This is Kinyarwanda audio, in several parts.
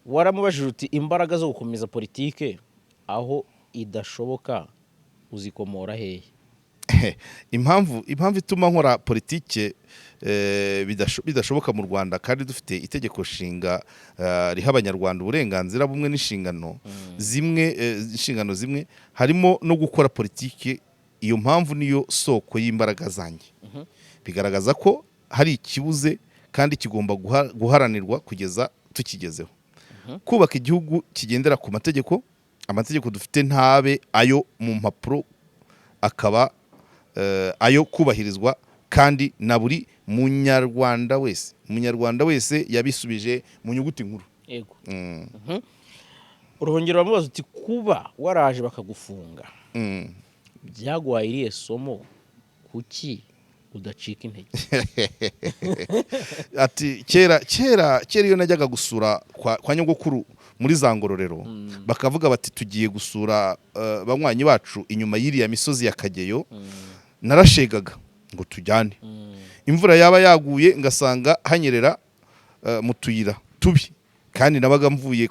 Waramubajije uti: "Imbaraga zo gukomeza politike aho idashoboka uzikomora hehe?" Impamvu ituma nkora politike bidashoboka mu Rwanda kandi dufite itegeko nshinga riha Abanyarwanda uburenganzira bumwe n'inshingano zimwe, inshingano zimwe, harimo no gukora politike. Iyo mpamvu niyo soko y'imbaraga zanjye. Bigaragaza ko hari ikibuze kandi kigomba guharanirwa kugeza tukigezeho: kubaka igihugu kigendera ku mategeko. Amategeko dufite ntabe ayo mu mpapuro, akaba ayo kubahirizwa kandi na buri Munyarwanda wese. Umunyarwanda wese yabisubije mu nyuguti nkuru. Yego. Urongera uramubaza uti: "Kuba waraje bakagufunga byaguhaye irihe somo? Kuki udacika intege?" Ati: "Kera kera kera, iyo najyaga gusura kwa nyogokuru muri za Ngororero, bakavuga bati: 'Tugiye gusura banywanyi bacu inyuma y'iriya misozi ya Kageyo,' narashegaga ngo tujyane. Imvura yaba yaguye ngasanga hanyerera mu tuyira tubi, kandi nabaga mvuye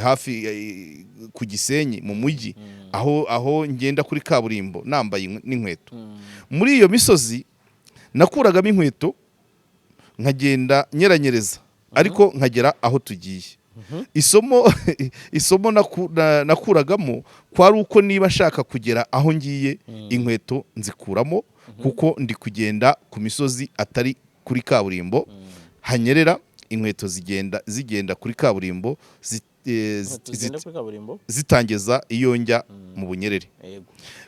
hafi ku Gisenyi mu mujyi, aho ngenda kuri kaburimbo nambaye n'inkweto. Muri iyo misozi nakuragamo inkweto nkagenda nyeranyereza, ariko nkagera aho tugiye. Isomo nakuragamo kwari uko niba nshaka kugera aho ngiye, inkweto nzikuramo, kuko ndi kugenda ku misozi atari kuri kaburimbo hanyerera. Inkweto zigenda kuri kaburimbo Tugenda kuri kaburimbo. zitangeza iyo njya mu bunyerere.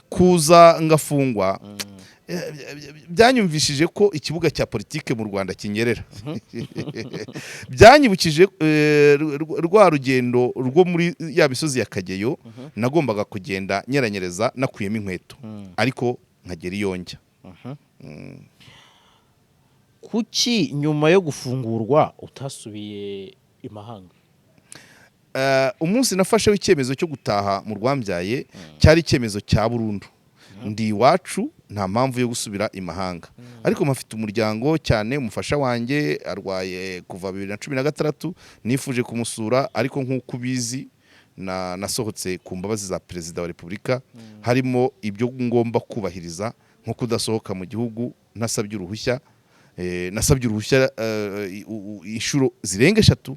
Kuza ngafungwa byanyumvishije ko ikibuga cya politike mu Rwanda kinyerera. Byanyibukije rwa rugendo rwo muri ya misozi ya Kageyo, nagombaga kugenda nyeranyereza nakuyemo inkweto, ariko nkagera iyo njya." Kuki nyuma yo gufungurwa utasubiye i mahanga? Umunsi nafasheho icyemezo cyo gutaha mu rwambyaye cyari icyemezo cya burundu. Ndi iwacu, nta mpamvu yo gusubira i mahanga, ariko mpafite umuryango, cyane umufasha wanjye arwaye kuva 2016. Nifuje kumusura, ariko nk'uko ubizi nasohotse ku mbabazi za Perezida wa Repubulika. Harimo ibyo ngomba kubahiriza, nko kudasohoka mu gihugu ntasabye uruhushya. Nasabye uruhushya inshuro zirenga eshatu,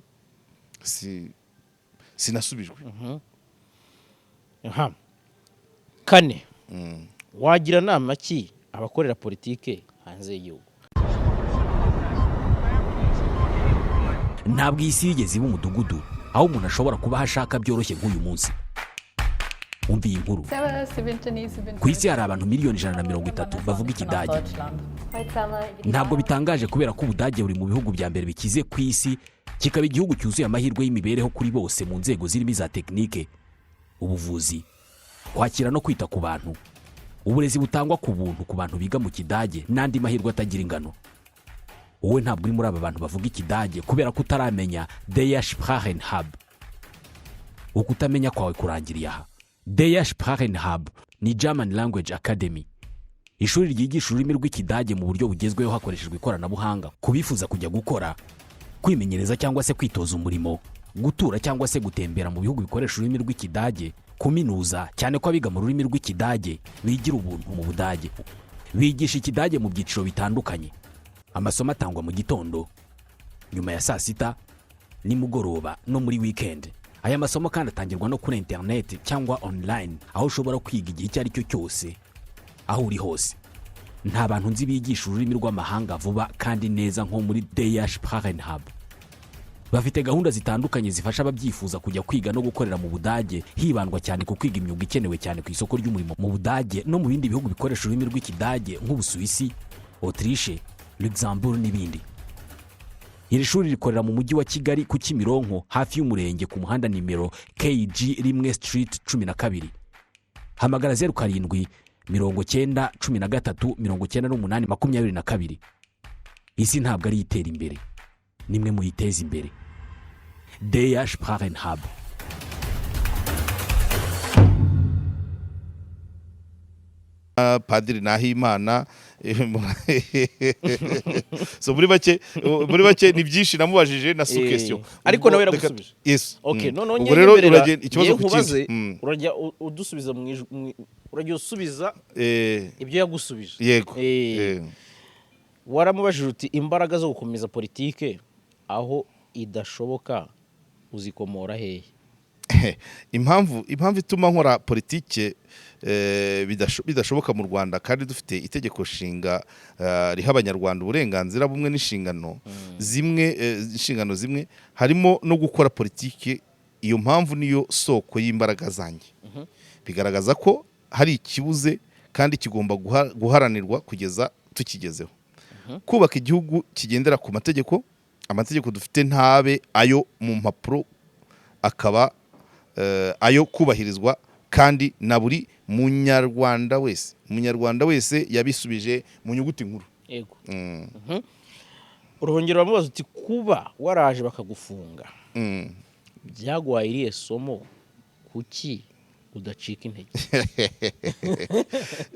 sinasubijwe. Aha. Kane, wagira nama ki abakorera politike hanze y'igihugu? Ntabwo iyi si yigeze iba umudugudu aho umuntu ashobora kuba aho ashaka byoroshye nk'uyu munsi. Umva iyi nkuru. Ku isi hari abantu miliyoni 130 bavuga Ikidage. Ntabwo bitangaje, kubera ko Ubudage buri mu bihugu bya mbere bikize ku isi, kikaba igihugu cyuzuye amahirwe y'imibereho kuri bose mu nzego zirimo iza tekinike, ubuvuzi, kwakira no kwita ku bantu, uburezi butangwa ku buntu ku bantu biga mu Kidage n'andi mahirwe atagira ingano. Wowe ntabwo uri muri aba bantu bavuga Ikidage kubera ko utaramenya Der Sprachen Hub. Ukutamenya kwawe kurangiriye aha. Der Sprachen Hub ni German Language Academy, ishuri ryigisha ururimi rw'Ikidage mu buryo bugezweho hakoreshejwe ikoranabuhanga, ku bifuza kujya gukora, kwimenyereza cyangwa se kwitoza umurimo, gutura cyangwa se gutembera mu bihugu bikoresha ururimi rw'Ikidage, kuminuza, cyane ko abiga mu rurimi rw'Ikidage bigira ubuntu mu Budage. Bigisha Ikidage mu byiciro bitandukanye. Amasomo atangwa mu gitondo, nyuma ya saa sita, nimugoroba no muri wikendi. Aya masomo kandi atangirwa no kuri interineti cyangwa online, aho ushobora kwiga igihe icyo ari cyo cyose, aho uri hose. Nta bantu nzi bigisha ururimi rw'amahanga vuba kandi neza nko muri Der Sprachen Hub. Bafite gahunda zitandukanye zifasha ababyifuza kujya kwiga no gukorera mu Budage, hibandwa cyane ku kwiga imyuga ikenewe cyane ku isoko ry'umurimo mu Budage no mu bindi bihugu bikoresha ururimi rw'Ikidage nk'Ubusuwisi, Autriche, Luxembourg n'ibindi. Iri shuri rikorera mu Mujyi wa Kigali, ku Kimironko, hafi y'umurenge, ku muhanda nimero KG 1 Street 12. Hamagara 0790139822. Isi ntabwo ari itera imbere, nimwe muyiteza imbere. Der Sprachen Hub. Padiri Nahimana. So muri make ni byinshi namubajije na sous question. Ariko nawe yaragusubije? Yes. Okay. Noneho Ubwo rero nyemerera, uragenda ikibazo ngiye ku kindi. nkubaze, urajya udusubiza mu ijwi, urajya usubiza ibyo yagusubije. Yego. Waramubajije uti: "Imbaraga zo gukomeza politike aho idashoboka uzikomora hehe?" Impamvu ituma nkora politike bidashoboka mu Rwanda kandi dufite itegeko nshinga riha Abanyarwanda uburenganzira bumwe n'inshingano zimwe, harimo no gukora politike, iyo mpamvu niyo soko y'imbaraga zanjye. Bigaragaza ko hari ikibuze kandi kigomba guharanirwa kugeza tukigezeho: kubaka igihugu kigendera ku mategeko. Amategeko dufite ntabe ayo mu mpapuro, akaba ayo kubahirizwa kandi na buri Munyarwanda wese. Umunyarwanda wese yabisubije mu nyuguti nkuru. Yego. Urongera uramubaza uti: "Kuba waraje bakagufunga byaguhaye irihe somo? Kuki udacika intege?"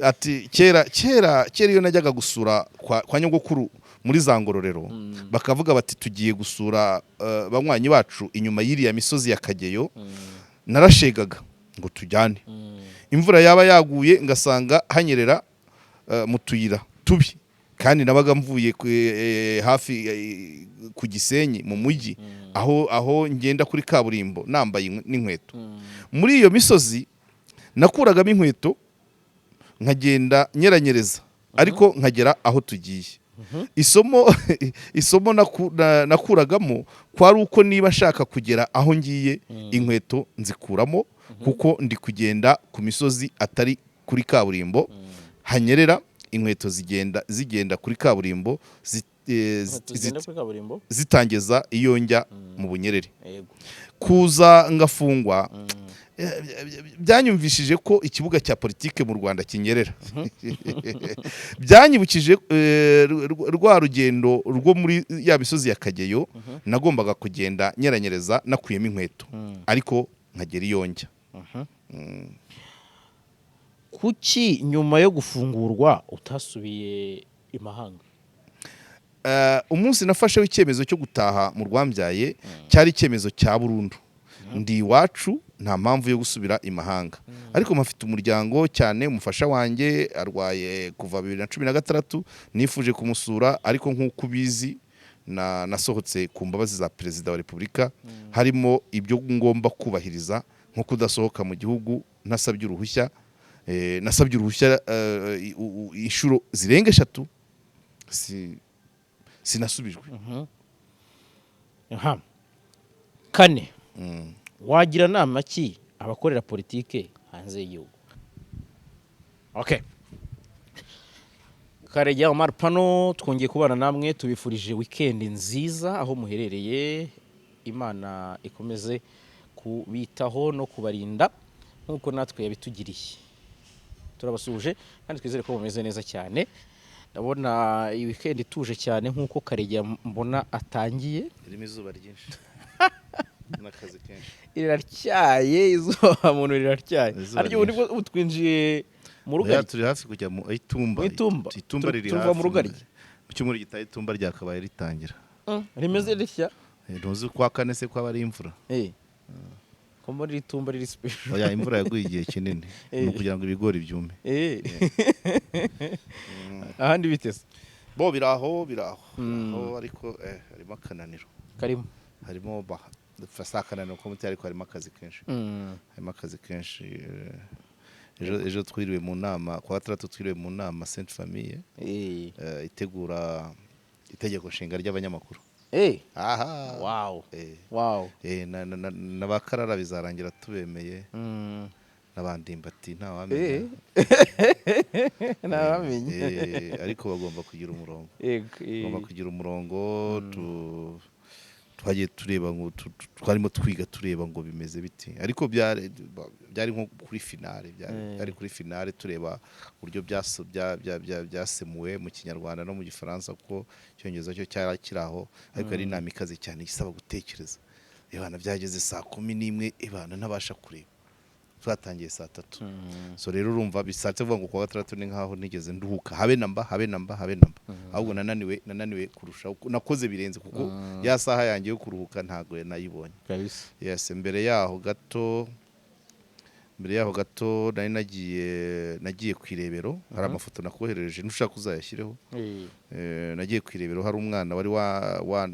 Ati: "Kera kera kera, iyo najyaga gusura kwa nyogokuru muri za Ngororero, bakavuga bati: 'Tugiye gusura banywanyi bacu inyuma y'iriya misozi ya Kageyo,' narashegaga ngo tujyane. Imvura yaba yaguye ngasanga hanyerera mu tuyira tubi, kandi nabaga mvuye hafi ku Gisenyi mu mujyi, aho ngenda kuri kaburimbo nambaye n'inkweto. Muri iyo misozi nakuragamo inkweto nkagenda nyeranyereza, ariko nkagera aho tugiye. Isomo nakuragamo kwari uko niba nshaka kugera aho ngiye, inkweto nzikuramo, kuko ndi kugenda ku misozi atari kuri kaburimbo hanyerera. Inkweto zigenda kuri kaburimbo Inkweto zigenda kuri kaburimbo zitangeza iyo njya mu bunyerere. Kuza ngafungwa byanyumvishije ko ikibuga cya politike mu Rwanda kinyerera. Byanyibukije rwa rugendo rwo muri ya misozi ya Kageyo, nagombaga kugenda nyeranyereza nakuyemo inkweto, ariko nkagera iyo njya." Kuki nyuma yo gufungurwa utasubiye i mahanga? Umunsi nafasheho icyemezo cyo gutaha mu rwambyaye cyari icyemezo cya burundu. Ndi iwacu, nta mpamvu yo gusubira i mahanga, ariko mpafite umuryango, cyane umufasha wanjye arwaye kuva 2016. Nifuje kumusura, ariko nk'uko ubizi nasohotse ku mbabazi za Perezida wa Repubulika. Harimo ibyo ngomba kubahiriza, nko kudasohoka mu gihugu ntasabye uruhushya. Nasabye uruhushya inshuro zirenga eshatu, sinasubijwe. Aha. Kane, wagira nama ki abakorera politike hanze y'igihugu? Okay. Karegeya Omar Pano, twongeye kubana namwe, tubifurije weekend nziza aho muherereye. Imana ikomeze kubitaho no kubarinda nk'uko natwe yabitugiriye. Turabasuhuje kandi twizere ko mumeze neza cyane. Ndabona iyi weekend ituje cyane nk'uko Karegeya mbona atangiye. Irimo izuba ryinshi n'akazi kenshi. Riratyaye, izuba muntu riratyaye. Izuba Ariko ubu nibwo ubu twinjiye mu Oya, Rugaryi. Turi hafi kujya mu itumba. Mu itumba. Itumba riri Tuva hafi. mu Rugaryi. Mu cyumweru gitaha itumba ryakabaye ritangira. Rimeze ritya? Ntuzi kwa kane se ko aba ari imvura? Ko mbona iri tumba riri special. Oya, imvura yaguye igihe kinini, ni ukugira ngo ibigori byume. Ahandi biteze? Bo biraho, biraho biraho, ariko harimo akananiro. Karimo. Harimo si akananiro ko muti, ariko harimo akazi kenshi. Harimo akazi kenshi. Ejo twiriwe mu nama, kuwa gatandatu twiriwe mu nama Sainte Famille itegura itegeko nshinga ry'abanyamakuru. Aha. Wow. Na ba Karara bizarangira tubemeye, n'abandimbati, ntawamenya. Ntawamenya. Ariko bagomba kugira umurongo. Bagomba kugira umurongo. Twagiye tureba ngo twarimo twiga tureba ngo bimeze biti, ariko byari nko kuri finale, byari kuri finale, tureba uburyo byasemuwe mu Kinyarwanda no mu Gifaransa, kuko Icyongereza cyo cyari kiri aho. Ariko yari inama ikaze cyane isaba gutekereza. Ibana byageze saa 11, ibana ntabasha kureba. Twatangiye saa 3. So rero urumva bishatse kuvuga ngo kuwa gatandatu ni nkaho nigeze nduhuka habe namba, habe namba, habe namba. Ahubwo nananiwe kurushaho, nakoze birenze, kuko ya saha yanjye yo kuruhuka ntabwo nayibonye. Yes, mbere yaho gato nari nagiye ku Irebero, hari amafoto nakoherereje, ntushaka uzayashyireho. Nagiye ku Irebero, hari umwana wari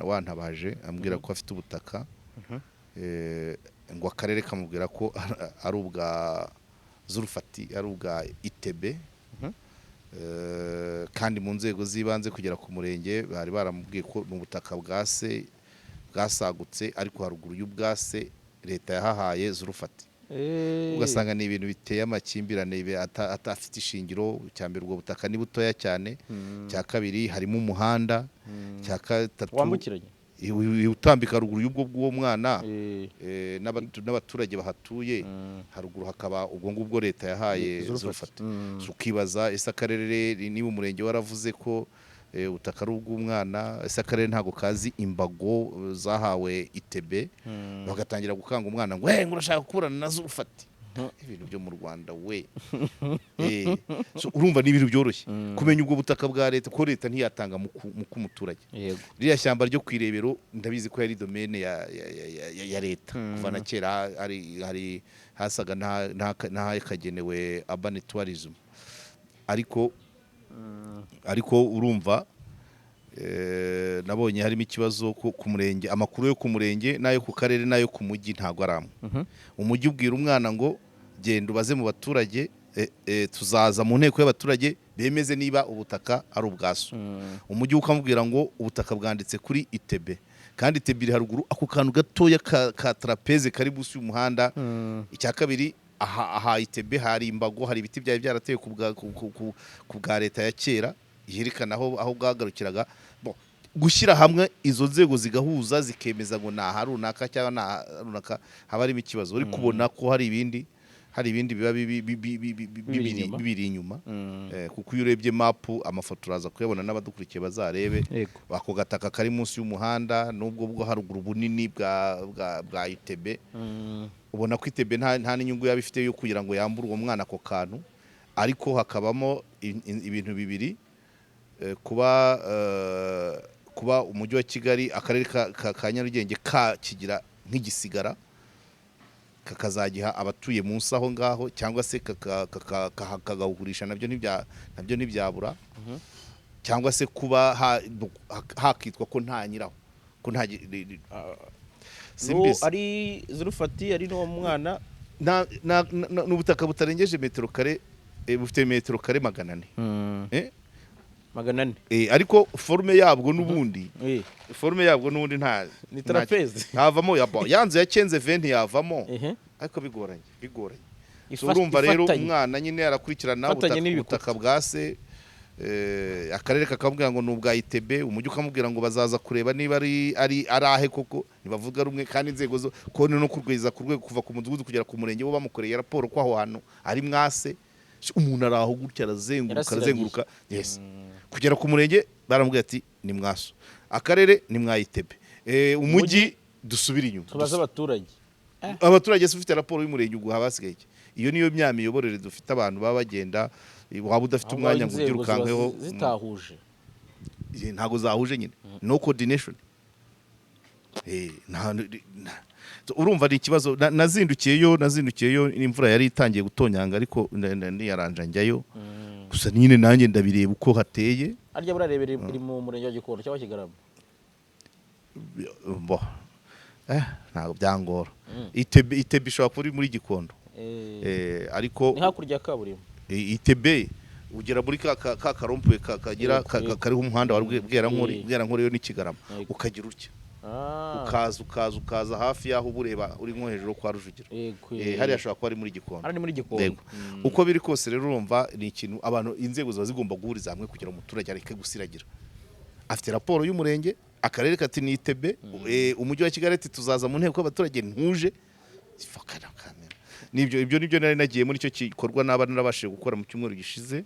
wantabaje ambwira ko afite ubutaka, ngo akarere kamubwira ko ari ubwa Zurufati, ari ubwa Itebe. Kandi mu nzego z'ibanze kugera ku murenge bari baramubwiye ko mu butaka bwa se bwasagutse, ariko haruguru y'ubwase leta yahahaye Zurufati. Ugasanga ni ibintu biteye amakimbirane atafite ishingiro. Icya mbere, ubwo butaka ni butoya cyane. Icya kabiri, harimo umuhanda. Icya gatatu, wambukiranya. Utambika haruguru y'ubwo bw'uwo mwana, n'abaturage bahatuye, haruguru hakaba ubwo ngubwo leta yahaye Zurufati. Zurufati. So ukibaza, ese akarere, niba umurenge waravuze ko ubutaka ari ubw'umwana, ese akarere ntabwo kazi imbago zahawe Itebe? Bagatangira gukanga umwana ngo: "Hey, ngo urashaka kuburana na Zurufati?" Ibintu byo mu Rwanda we. So urumva ni ibintu byoroshye kumenya ubwo butaka bwa leta, ko leta ntiyatanga mu k'umuturage. Ririya shyamba ryo ku Irebero ndabizi ko yari domaine ya leta kuva na kera, hari hasaga n'ahakagenewe urban tourism, ariko urumva nabonye harimo ikibazo ku murenge. Amakuru yo ku murenge n'ayo ku karere n'ayo ku mujyi ntabwo ari amwe. Umujyi ubwira umwana ngo: "Genda ubaze mu baturage, tuzaza mu nteko y'abaturage bemeze niba ubutaka ari ubwaso." Umujyi ukamubwira ngo ubutaka bwanditse kuri Itebe, kandi Itebe iri haruguru, ako kantu gatoya ka trapèze kari munsi y'umuhanda. Icya kabiri, aha Itebe hari imbago, hari ibiti byari byaratewe ku bwa leta ya kera yerekana aho bwagarukiraga. Bon, gushyira hamwe izo nzego zigahuza, zikemeza ngo ni aha runaka cyangwa ni aha runaka, haba harimo ikibazo. Uri kubona ko hari ibindi biba Bibiri inyuma. Bibiri inyuma. Kuko iyo urebye mapu, amafoto uraza kuyabona, n'abadukurikiye bazarebe ako gataka kari munsi y'umuhanda n'ubwo bwo haruguru bunini bwa Itebe, ubona ko Itebe nta n'inyungu yaba ifite yo kugira ngo yambure uwo mwana ako kantu. Ariko hakabamo ibintu bibiri, kuba umujyi wa Kigali, akarere ka Nyarugenge kakigira nk'igisigara, kakazagiha abatuye munsi aho ngaho, cyangwa se kakawugurisha, nabyo ntibyabura, cyangwa se kuba hakitwa ko nta nyiraho, ko nta N'uwo simbizi. Ari Zurufati, ari n'uwo mwana. N'ubutaka butarengeje metero kare, bufite metero kare 400. 400. Ariko forme yabwo n'ubundi forme yabwo n'ubundi nta Ni trapèze. Ntavamo ya nzu ya 15 20 yavamo, ariko bigoranye. So urumva rero Ifatanye. umwana nyine arakurikirana Ifatanye n'ibikuta. ubutaka bwa se, akarere kakamubwira ngo ni ubwa Itebe, umujyi ukamubwira ngo bazaza kureba niba ari ahe koko. Ntibavuga rumwe, kandi inzego zo konti no kurweza ku rwego kuva ku mudugudu kugera ku murenge bo bamukoreye raporo ko aho hantu ari mwase. Umuntu ari aho gutya arazenguruka, Yarasiragiye. arazenguruka, yes, kugera ku murenge baramubwira ati: "Ni mwaso." Akarere ni mwayitebe, umujyi dusubire inyuma. Tubaze abaturage. Abaturage se ufite raporo y'umurenge uguha basigaye iki? Iyo niyo mya miyoborere dufite, abantu baba bagenda, waba udafite Aho ngaho umwanya ngo inzego ziba ubyirukankeho. zitahuje. Ntabwo zahuje nyine, no coordination. So, urumva ni ikibazo. Nazindukiyeyo imvura yari itangiye gutonyanga, ariko niyaranja njyayo gusa nyine nanjye ndabireba uko hateye. Harya buriya rebera iri mu murenge wa Gikondo cyangwa Kigarama? Bo ntabwo byangora. Itebe ishobora kuba iri muri Gikondo. Ariko Ni hakurya ya kaburimbo. Itebe ugera muri ka karompuwe kagira kariho umuhanda wa Bwerankori. Bwerankori yo ni Kigarama. Ukagira utya, ukaza hafi y'aho uba ureba uri nko hejuru kwa Rujugiro. Hariya ashobora kuba ari muri Gikondo. Hariya ni muri Gikondo. Yego. Uko biri kose rero urumva ni ikintu abantu, inzego ziba zigomba guhuriza hamwe kugira ngo umuturage areke gusiragira. Afite raporo y'umurenge, akarere kati ni Itebe, umujyi wa Kigali ati: "Tuzaza mu nteko y'abaturage." Ntuje. Fakana kamera. Nibyo, ibyo nibyo nari nagiye muri icyo gikorwa naba narabashije gukora mu cyumweru gishize,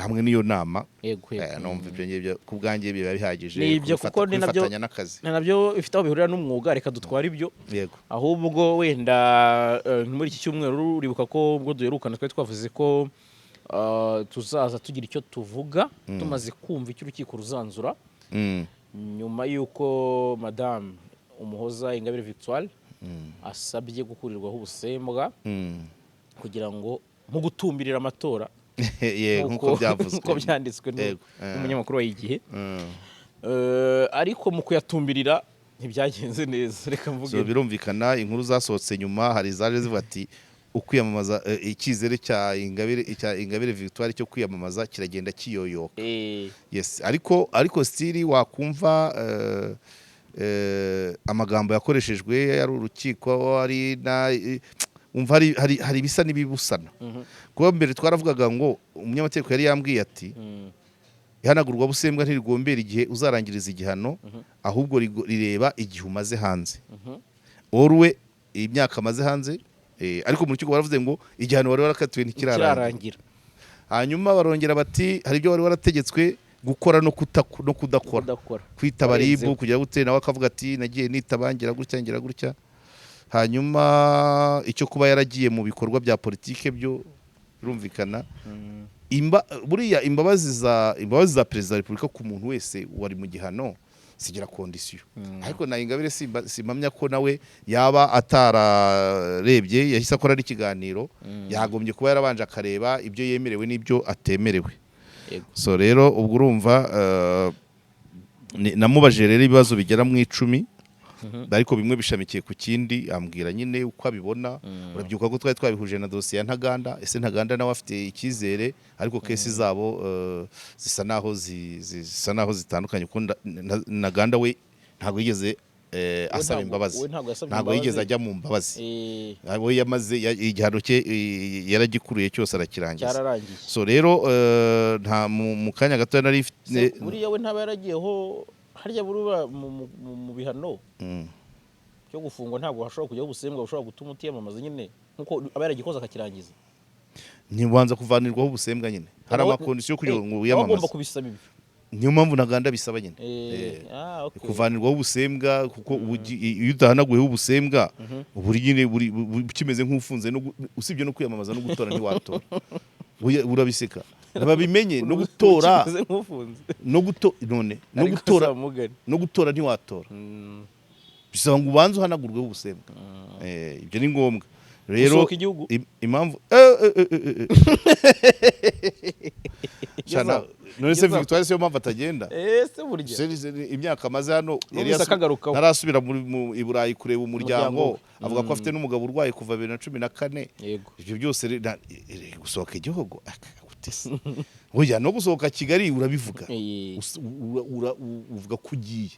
hamwe n'iyo nama. Yego, yego. Numva ibyo ngibyo ku bwanjye biba bihagije. Ni ibyo, kuko ni nabyo kubifatanya n'akazi. Ni nabyo bifite aho bihurira n'umwuga, reka dutware ibyo. Yego. Ahubwo wenda muri iki cyumweru, uribuka ko ubwo duherukana twari twavuze ko tuzaza tugira icyo tuvuga tumaze kumva icyo urukiko ruzanzura nyuma y'uko Madamu Umuhoza Ingabire Victoire asabye gukurirwaho ubusembwa kugira ngo mu gutumbirira amatora, Yego, nk'uko byavuzwe, nk'uko byanditswe Yego. n'umunyamakuru wa Igihe. Ariko mu kuyatumbirira ntibyagenze neza, reka mvuge. So birumvikana, inkuru zasohotse nyuma hari zaje zivuga ati ukwiyamamaza, icyizere cya Ingabire Victoire cyo kwiyamamaza kiragenda kiyoyoka. Yes, ariko still wakumva amagambo yakoreshejwe, ari urukiko, ari na umva hari ibisa n'ibibusana, kuba mbere twaravugaga ngo umunyamategeko yari yambwiye ati ihanagurwa busembwa ntirigombera igihe uzarangiriza igihano, ahubwo rireba igihe umaze hanze. Oruwe imyaka amaze hanze, ariko mu rukiko baravuze ngo igihano wari warakatiwe ntikirarangira. Kirarangira. Hanyuma barongera bati hari ibyo wari warategetswe gukora no kudakora, kudakora, kwitaba Warenzeho. RIB, kujya gute, nawe akavuga ati nagiye nitaba, ngira gutya, ngira gutya. Hanyuma icyo kuba yaragiye mu bikorwa bya politike byo birumvikana. Buriya imbabazi za Perezida wa Repubulika ku muntu wese wari mu gihano zigira condition, ariko na Ingabire simpamya ko nawe yaba atararebye yahise akora n'ikiganiro. Yagombye kuba yarabanje akareba ibyo yemerewe n'ibyo atemerewe. So rero ubwo urumva, namubajije rero ibibazo bigera mu 10, ariko bimwe bishamikiye ku kindi, ambwira nyine uko abibona. Urabyibuka ko twari twabihuje na dosiye ya Ntaganda. Ese Ntaganda nawe afite icyizere? Ariko case zabo zisa naho zitandukanye, kuko Ntaganda we ntabwo yigeze We asaba imbabazi. We ntabwo yasabye Ntabwo yigeze imbabazi. ajya mu mbabazi. We yamaze igihano cye, yaragikuruye cyose, arakirangiza. Cyararangiye. So rero nta mu kanya gato nari Se, buriya we ntaba yaragiyeho harya buriya mu bihano cyo gufungwa ntabwo hashobora kujyaho ubusembwa bushobora gutuma utiyamamaza nyine, nkuko aba yaragikoze akakirangiza? Ntibanza kuvanirwaho ubusembwa nyine, hari ama condition kugira ngo Nawe agomba wiyamamaze. kubisaba ibyo. Niyo mpamvu Ntaganda bisaba nyine. Ah, okay. Kuvanirwaho ubusembwa, kuko iyo udahanaguyeho ubusembwa buri nyine ukimeze nk'ufunze, usibye no kwiyamamaza, no gutora ntiwatora. Urabiseka, babimenye, no gutora Ukimeze nk'ufunze. no guto none no Ariko gutora samugani. No gutora ntiwatora, bisaba ngo ubanze uhanagurweho ubusembwa. Ibyo ni ngombwa rero. Gusohoka igihugu? Impamvu Shana, none se Victoire siyo mpamvu atagenda? Ese burya Imyaka amaze hano yari Numvise akagarukaho. ntarasubira i Burayi kureba umuryango. Umuryango we. Avuga ko afite n'umugabo urwaye kuva 2014. Ibyo byose gusohoka igihugu gute se? Oya, no gusohoka Kigali urabivuga. Uvuga ko ugiye.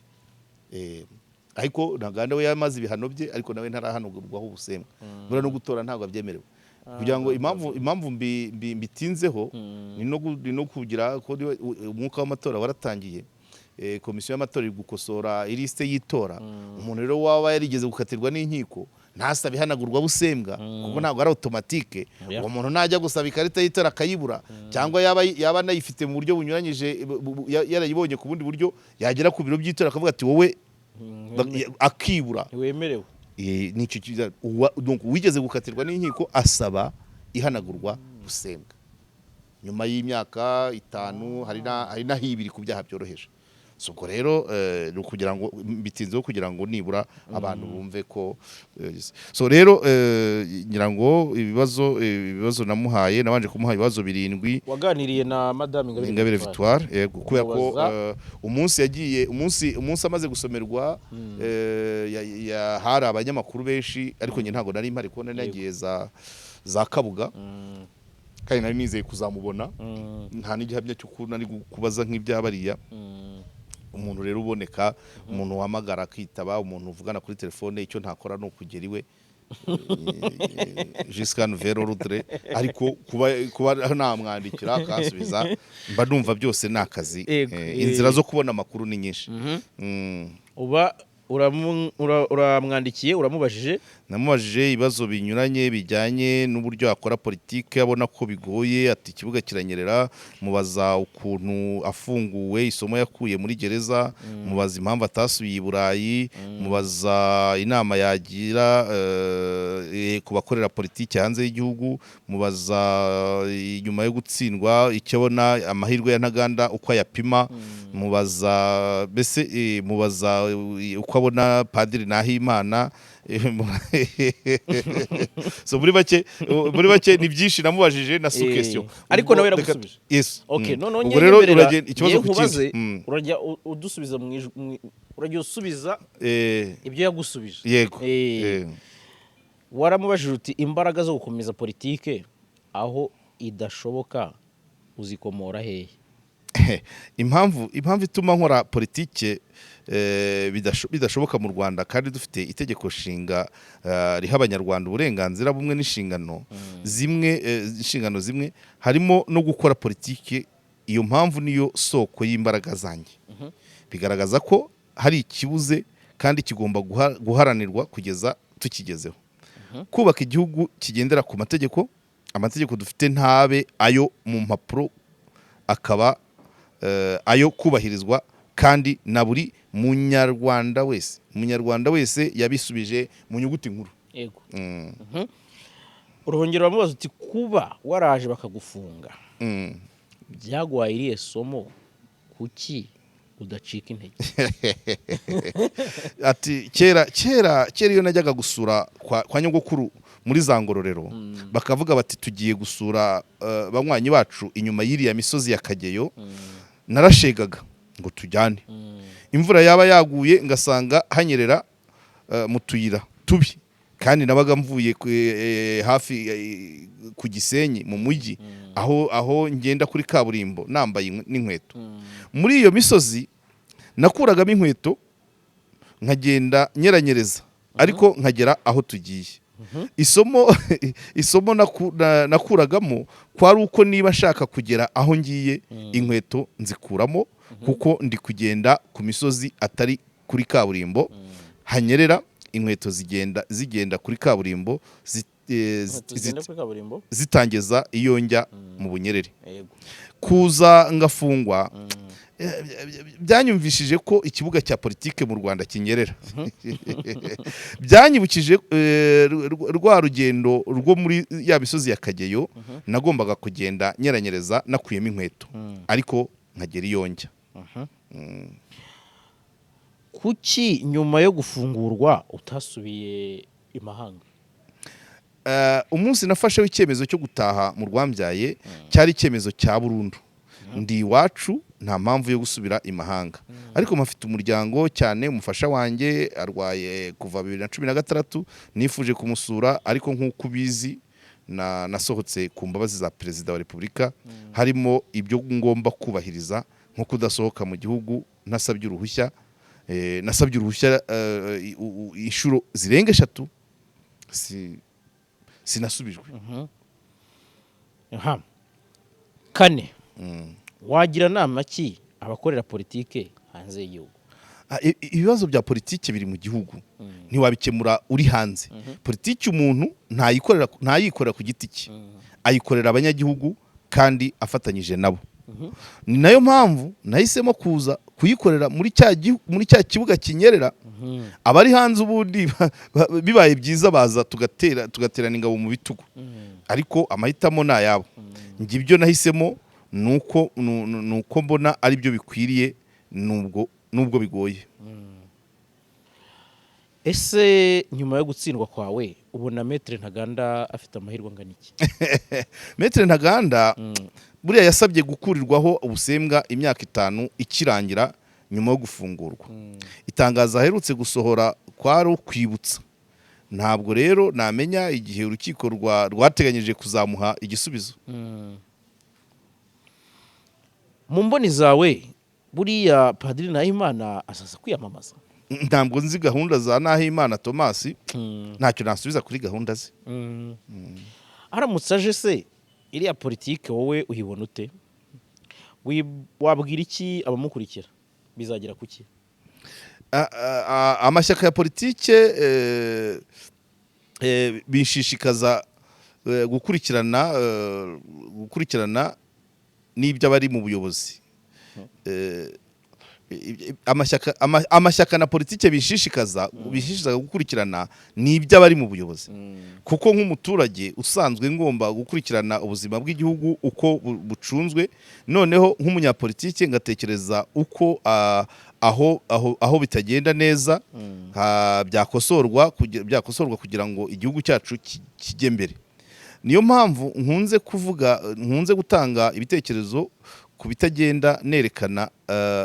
Ariko Ntaganda we yamaze ibihano bye, ariko nawe ntarahanagurwaho ubusembwa. Buriya no gutora ntabwo abyemerewe, kugira ngo impamvu mbitinzeho ni no kugira ko umwuka w'amatora waratangiye. Komisiyo y'amatora iri gukosora ilisite y'itora. Umuntu rero waba yarigeze gukatirwa n'inkiko ntasabe ihanagurwa busembwa, kuko ntabwo ari automatique. Uwo muntu najya gusaba ikarita y'itora akayibura, cyangwa yaba anayifite mu buryo bunyuranyije, yarayibonye ku bundi buryo, yagera ku biro by'itora akavuga ati wowe, akibura. Ntiwemerewe. Nicyo donc uwigeze gukatirwa n'inkiko asaba ihanagurwa busembwa nyuma y'imyaka 5, hari n'ahibiri ku byaha byoroheje. So ubwo rero ni ukugira ngo bitinzeho kugira ngo nibura abantu bumve ko so rero ngira ngo ibibazo namuhaye, nabanje kumuha ibibazo 7. Waganiriye na Madame Ingabire Ingabire Victoire, yego, kubera ko Umubaza. Umunsi yagiye, umunsi amaze gusomerwa, hari abanyamakuru benshi, ariko njye ntabwo nari mpari kuko nari nagiye za Kabuga, kandi nari nizeye kuzamubona. Nta n'igihamya cy'uko nari kubaza nk'ibyabariya. Umuntu rero uboneka, umuntu wahamagara akitaba, umuntu uvugana kuri telefone, icyo ntakora ni ukugera iwe jusqu'à nouvel ordre, ariko kuba namwandikira akansubiza, mba numva byose ni akazi. Inzira zo kubona amakuru ni nyinshi. Uba Uramwandikiye, uramubajije. Namubajije ibibazo binyuranye bijyanye n'uburyo akora politike, abona ko bigoye, ati ikibuga kiranyerera. Mubaza ukuntu afunguwe, isomo yakuye muri gereza, mubaza impamvu atasubiye i Burayi, mubaza inama yagira ku bakorera politike hanze y'igihugu, mubaza nyuma yo gutsindwa icyo abona amahirwe ya Ntaganda uko ayapima, mubaza mbese mubaza uko abona Padiri Nahimana. So muri make ni byinshi namubajije na sous question. Ariko nawe yaragusubije? Yes. Okay. Noneho Ubwo rero nyemerera, uragenda ikibazo ngiye ku kindi. nkubaze, urajya udusubiza mu ijwi, urajya usubiza ibyo yagusubije. Yego. Waramubajije uti imbaraga zo gukomeza politike aho idashoboka uzikomora hehe? Impamvu ituma nkora politike bidashoboka mu Rwanda kandi dufite itegeko nshinga riha Abanyarwanda uburenganzira bumwe n'inshingano zimwe, inshingano zimwe, harimo no gukora politike. Iyo mpamvu niyo soko y'imbaraga zanjye. Bigaragaza ko hari ikibuze kandi kigomba guharanirwa kugeza tukigezeho: kubaka igihugu kigendera ku mategeko. Amategeko dufite ntabe ayo mu mpapuro, akaba ayo kubahirizwa kandi na buri Munyarwanda wese. Umunyarwanda wese yabisubije mu nyuguti nkuru. Yego. Urongera uramubaza uti kuba waraje bakagufunga byaguhaye irihe somo? Kuki udacika intege? Ati kera kera kera iyo najyaga gusura kwa nyogokuru muri za Ngororero, bakavuga bati tugiye gusura banywanyi bacu inyuma y'iriya misozi ya Kageyo, narashegaga ngo tujyane. Imvura yaba yaguye ngasanga hanyerera mu tuyira tubi, kandi nabaga mvuye hafi ku Gisenyi mu mujyi, aho ngenda kuri kaburimbo nambaye n'inkweto. Muri iyo misozi nakuragamo inkweto nkagenda nyeranyereza, ariko nkagera aho tugiye. Isomo nakuragamo kwari uko niba nshaka kugera aho ngiye, inkweto nzikuramo, kuko ndi kugenda ku misozi atari kuri kaburimbo hanyerera. Inkweto zigenda kuri kaburimbo Tugenda kuri kaburimbo. zitangeza iyo njya mu bunyerere. Kuza ngafungwa byanyumvishije ko ikibuga cya politike mu Rwanda kinyerera. Byanyibukije rwa rugendo rwo muri ya misozi ya Kageyo, nagombaga kugenda nyeranyereza nakuyemo inkweto, ariko nkagera iyo njya. Kuki nyuma yo gufungurwa utasubiye i mahanga? Umunsi nafasheho icyemezo cyo gutaha mu rwambyaye cyari icyemezo cya burundu. Ndi iwacu, nta mpamvu yo gusubira i mahanga, ariko mpafite umuryango, cyane umufasha wanjye arwaye kuva 2016, nifuje kumusura. Ariko nk'uko ubizi, nasohotse ku mbabazi za Perezida wa Repubulika, harimo ibyo ngomba kubahiriza nko kudasohoka mu gihugu ntasabye uruhushya. Nasabye uruhushya inshuro zirenga eshatu, sinasubijwe. Aha. Kane, wagira nama ki abakorera politike hanze y'igihugu? Ibibazo bya politike biri mu gihugu, ntiwabikemura uri hanze. Politiki umuntu ntayikorera ku giti cye, ayikorera abanyagihugu kandi afatanyije nabo. Ni nayo mpamvu nahisemo kuza kuyikorera muri cya kibuga kinyerera. Abari hanze ubundi bibaye byiza baza tugaterana ingabo mu bitugu, ariko amahitamo ni ayabo. Njye ibyo nahisemo nuko mbona ari byo bikwiriye, nubwo bigoye. Ese nyuma yo gutsindwa kwawe ubona Maître Ntaganda afite amahirwe angana iki? Maître Ntaganda buriya yasabye gukurirwaho ubusembwa imyaka 5 ikirangira nyuma yo gufungurwa. Itangazo aherutse gusohora kwari ukwibutsa. Ntabwo rero namenya igihe urukiko rwateganyije kuzamuha igisubizo. Mu mboni zawe, buriya Padiri Nahimana azaza kwiyamamaza? Ntabwo nzi gahunda za Nahimana Thomas, ntacyo nasubiza kuri gahunda ze. Aramutse aje se, iriya politike wowe uyibona ute? Wabwira iki abamukurikira? Bizagera ku ki? Amashyaka ya politike bishishikaza gukurikirana n'ibyo abari mu buyobozi. Amashyaka na politike bishishikaza gukurikirana ni iby'abari mu buyobozi, kuko nk'umuturage usanzwe ngomba gukurikirana ubuzima bw'igihugu uko bucunzwe, noneho nk'umunyapolitike ngatekereza uko aho bitagenda neza byakosorwa kugira ngo igihugu cyacu kijye mbere. Niyo mpamvu nkunze kuvuga, nkunze gutanga ibitekerezo ku bitagenda, nerekana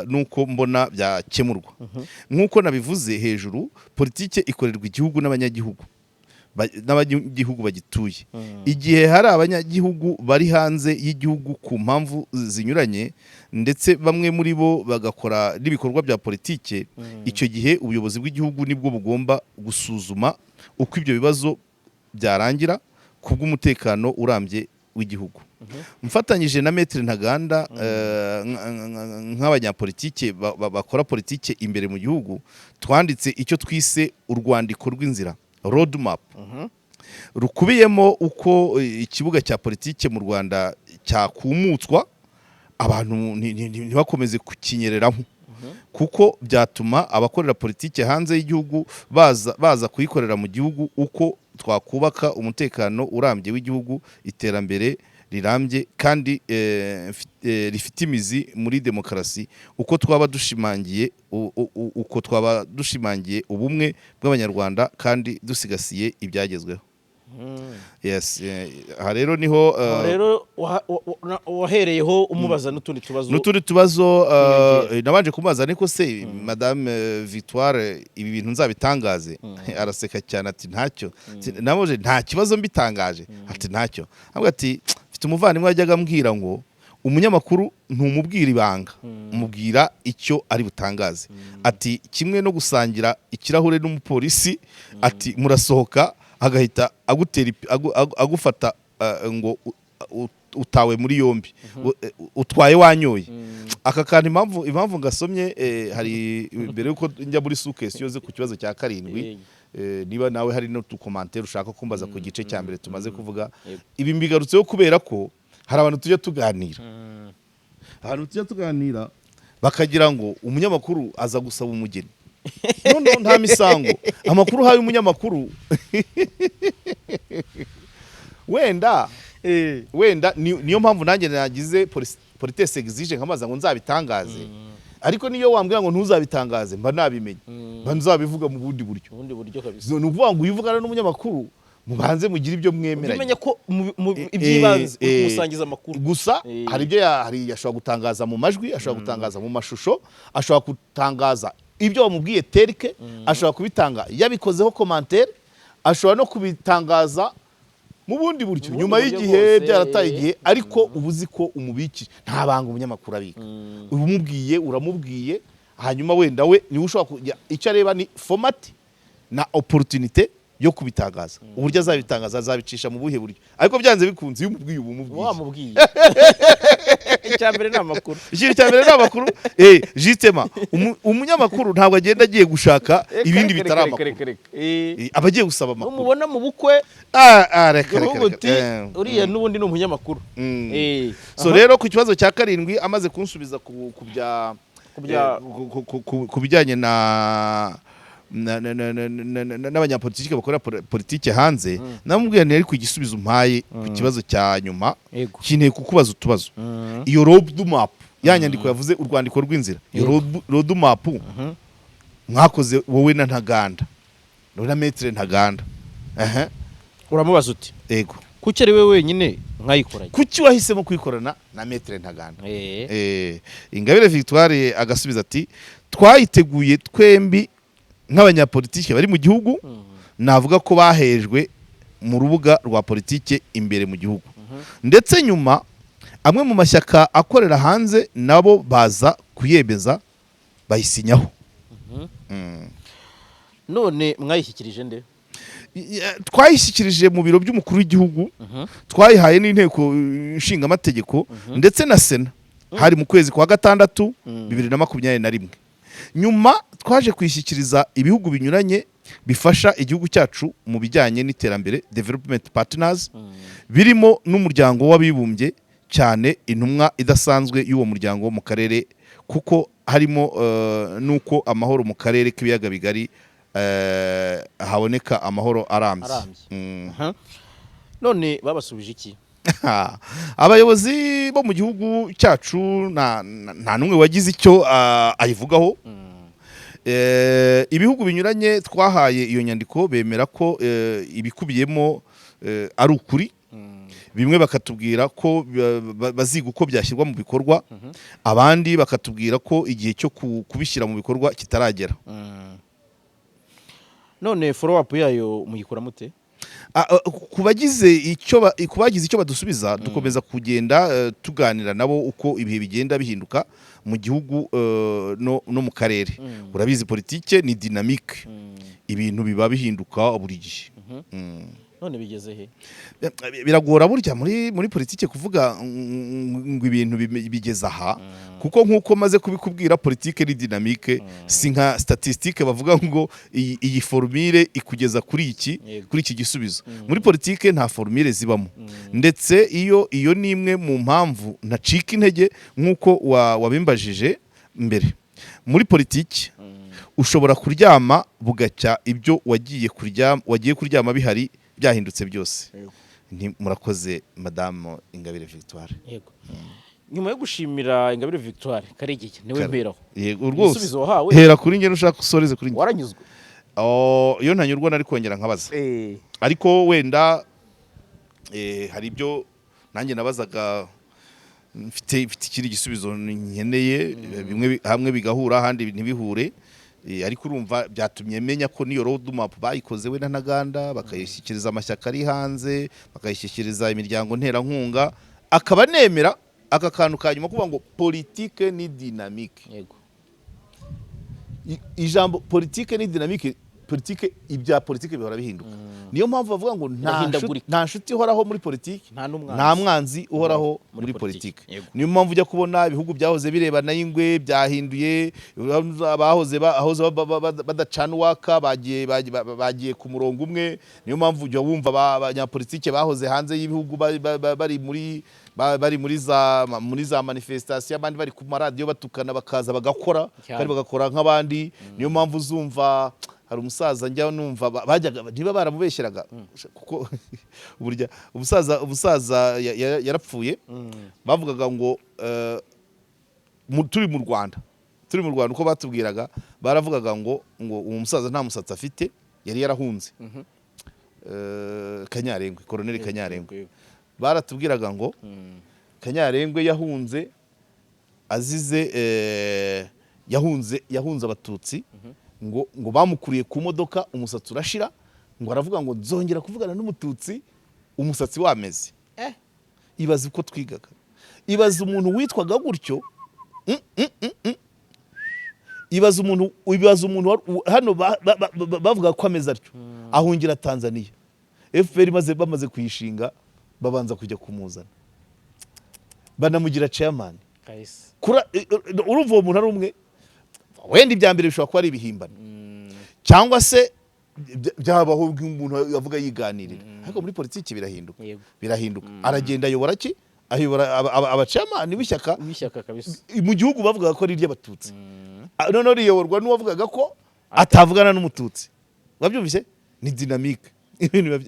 nuko mbona byakemurwa. Nk'uko nabivuze hejuru, politike ikorerwa igihugu n'abanyagihugu n'abanyagihugu bagituye. Igihe hari abanyagihugu bari hanze y'igihugu ku mpamvu zinyuranye, ndetse bamwe muri bo bagakora n'ibikorwa bya politike, icyo gihe ubuyobozi bw'igihugu nibwo bugomba gusuzuma uko ibyo bibazo byarangira ku bw'umutekano urambye w'igihugu. Mfatanyije na Maître Ntaganda, nk'abanyapolitike bakora politike imbere mu gihugu, twanditse icyo twise urwandiko rw'inzira, road map, rukubiyemo uko ikibuga cya politike mu Rwanda cyakumutswa, abantu ntibakomeze kukinyereramo, kuko byatuma abakorera politike hanze y'igihugu baza kuyikorera mu gihugu, uko twakubaka umutekano urambye w'igihugu, iterambere rirambye kandi rifite imizi muri demokarasi, uko twaba dushimangiye ubumwe bw'Abanyarwanda kandi dusigasiye ibyagezweho. Yes, aha rero niho Aho rero wahereyeho umubaza n'utundi tubazo. N'utundi tubazo. Kwiyongera. Nabanje kumubaza, ariko se Madame Victoire, ibi bintu nzabitangaze? Araseka cyane ati: "Ntacyo." Ati, namuje nta kibazo mbitangaje? Ati: "Ntacyo." Ahubwo ati: "Mfite umuvandimwe wajyaga ambwira ngo umunyamakuru ntumubwira ibanga, umubwira icyo ari butangaze." Ati: "Kimwe no gusangira ikirahure n'umupolisi," ati, "murasohoka agahita agutera agufata ngo utawe muri yombi, utwaye wanyoye." Aka kantu, impamvu ngasomye, hari mbere yuko njya muri sous-question ze ku kibazo cya karindwi, niba nawe hari n'utucommentaire ushaka kumbaza ku gice cya mbere tumaze kuvuga. Ibi mbigarutseho kubera ko hari abantu tujya tuganira, bakagira ngo umunyamakuru aza gusaba umugeni. No, nta misango. Amakuru uhaye umunyamakuru, wenda niyo mpamvu nanjye nagize politesse exige nkamaza ngo nzabitangaze. Ariko niyo wambwira ngo ntuzabitangaze, mba nabimenye, mba nzabivuga mu bundi buryo. Ubundi buryo kabisa. Ni ukuvuga ngo iyo uvugana n'umunyamakuru, mubanze mugire ibyo mwemeranya. Umenya ko iby'ibanze uri kumusangiza amakuru. Gusa hari ibyo hari ashobora gutangaza mu majwi, ashobora gutangaza mu mashusho, ashobora gutangaza ibyo wamubwiye terike, ashobora kubitanga yabikozeho commentaire, ashobora no kubitangaza mu bundi buryo Mu bundi nyuma buryo y'igihe, bwose, byarataye igihe. Ariko uba uzi ko umubikije, nta banga umunyamakuru abika. Umubwiye uramubwiye, hanyuma wenda we niwe ushobora kujya, icyo areba ni format na opportunité yo kubitangaza, uburyo azabitangaza, azabicisha mu buhe buryo. Ariko byanze bikunze iyo umubwiye uba umubwiye. Wamubwiye, icya mbere ni amakuru. Ikintu cya mbere ni amakuru. Justement, umunyamakuru ntabwo agenda agiye gushaka ibindi bitari amakuru. Aba agiye gusaba amakuru. Numubona mu bukwe, Ah, ah, reka reka uvuga reka. uti: "Uriya n'ubundi ni umunyamakuru." So rero ku kibazo cya karindwi, amaze kunsubiza ku bya ku bijyanye na n'abanyapolitike bakora politike hanze, namubwiye nti: "Ariko igisubizo umpaye ku kibazo cya nyuma kineye kukubaza utubazo. Iyo road map, ya nyandiko yavuze, urwandiko rw'inzira, iyo road map mwakoze wowe na Ntaganda, wowe na Maître Ntaganda, ehe." Uramubaza uti: Ego. "Kuki ari we wenyine mwayikoranye?" "Kuki wahisemo kuyikorana na Maître Ntaganda?" Ingabire Victoire agasubiza ati: "Twayiteguye twembi nk'abanyapolitike bari mu gihugu, navuga ko bahejwe mu rubuga rwa politike imbere mu gihugu, ndetse nyuma amwe mu mashyaka akorera hanze nabo baza kuyemeza, bayisinyaho." None mwayishyikirije nde? Twayishyikirije mu biro by'umukuru w'igihugu, twayihaye n'inteko nshingamategeko ndetse na Sena. Hari mu kwezi kwa gatandatu 2021. Nyuma twaje kuyishyikiriza ibihugu binyuranye bifasha igihugu cyacu mu bijyanye n'iterambere, development partners, birimo n'Umuryango w'Abibumbye, cyane intumwa idasanzwe y'uwo muryango mu karere, kuko harimo n'uko amahoro mu karere k'Ibiyaga Bigari haboneka amahoro arambye. Arambye. Aha. None babasubije iki? Abayobozi bo mu gihugu cyacu nta n'umwe wagize icyo ayivugaho. Ibihugu binyuranye twahaye iyo nyandiko bemera ko ibikubiyemo ari ukuri. Bimwe bakatubwira ko baziga uko byashyirwa mu bikorwa, abandi bakatubwira ko igihe cyo kubishyira mu bikorwa kitaragera. None follow up yayo muyikora mute? Ku bagize icyo badusubiza, dukomeza kugenda tuganira nabo uko ibihe bigenda bihinduka mu gihugu no mu karere. Urabizi, politike ni dynamique, ibintu biba bihinduka buri gihe. None bigeze he? Biragora burya muri politike kuvuga ngo ibintu bigeze aha, kuko nk'uko maze kubikubwira, politike ni dynamique, si nka statistique bavuga ngo iyi formule ikugeza kuri iki, kuri iki gisubizo. Muri politike nta formule zibamo. Ndetse iyo ni imwe mu mpamvu ntacika intege, nk'uko wabimbajije mbere. Muri politiki ushobora kuryama bugacya ibyo wagiye kuryama bihari byahindutse byose. Nti murakoze, Madamu Ingabire Victoire. Yego, nyuma yo gushimira Ingabire Victoire, Karegeya niwe mperaho. Yego rwose. Igisubizo wahawe? Hera kuri njye, nushaka usoreze kuri njye. Waranyuzwe? Oh, iyo ntanyurwa nari kongera nkabaza, ariko wenda hari ibyo nanjye nabazaga mfite ikindi gisubizo nkeneye, bimwe hamwe bigahura, ahandi ntibihure. Ariko urumva byatumye menya ko niyo road map bayikoze we na Ntaganda, bakayishyikiriza amashyaka ari hanze, bakayishyikiriza imiryango nterankunga, akaba nemera aka kantu ka nyuma kuvuga ngo politike ni dynamique. Ijambo politike ni dynamique, politike, ibya politike bihora bihinduka. Niyo mpamvu bavuga ngo Birahindagurika. nta nshuti ihoraho muri politike, Nta n'umwanzi. nta mwanzi uhoraho muri muri politike. politike. Niyo mpamvu ujya kubona ibihugu byahoze birebana y'ingwe byahinduye, abahoze ahoze badacana uwaka bagiye ku murongo umwe. Niyo mpamvu ujya wumva abanyapolitike bahoze hanze y'ibihugu bari muri za manifestation, abandi bari ku maradiyo batukana, bakaza bagakora kandi bagakora nk'abandi. Niyo mpamvu uzumva hari umusaza njya numva bajyaga niba baramubeshyeraga, kuko burya umusaza yarapfuye, bavugaga ngo turi mu Rwanda, uko batubwiraga, baravugaga ngo uwo musaza nta musatsi afite, yari yarahunze. Kanyarengwe, Koroneli Kanyarengwe. Baratubwiraga ngo Kanyarengwe yahunze azize yahunze Abatutsi, ngo bamukuriye ku modoka umusatsi urashira, ngo aravuga ngo nzongera kuvugana n'Umututsi umusatsi wameze. Ibaze uko twigaga, ibaze umuntu witwaga gutyo. Ibaze umuntu hano bavuga ko ameze atyo, ahungira Tanzania, FPR maze bamaze kuyishinga babanza kujya kumuzana, banamugira chairman. Urumva uwo muntu ari umwe. Wenda ibya mbere bishobora kuba ari ibihimbano, cyangwa se byabaho umuntu avuga yiganirira, ariko muri politiki birahinduka. Birahinduka, aragenda ayobora ki, ayobora abachairman w'ishyaka w'ishyaka kabisa. Mu gihugu bavugaga ko ari iry'Abatutsi. Noneho riyoborwa n'uwavugaga ko atavugana n'Umututsi. Wabyumvise, ni dynamique, ibintu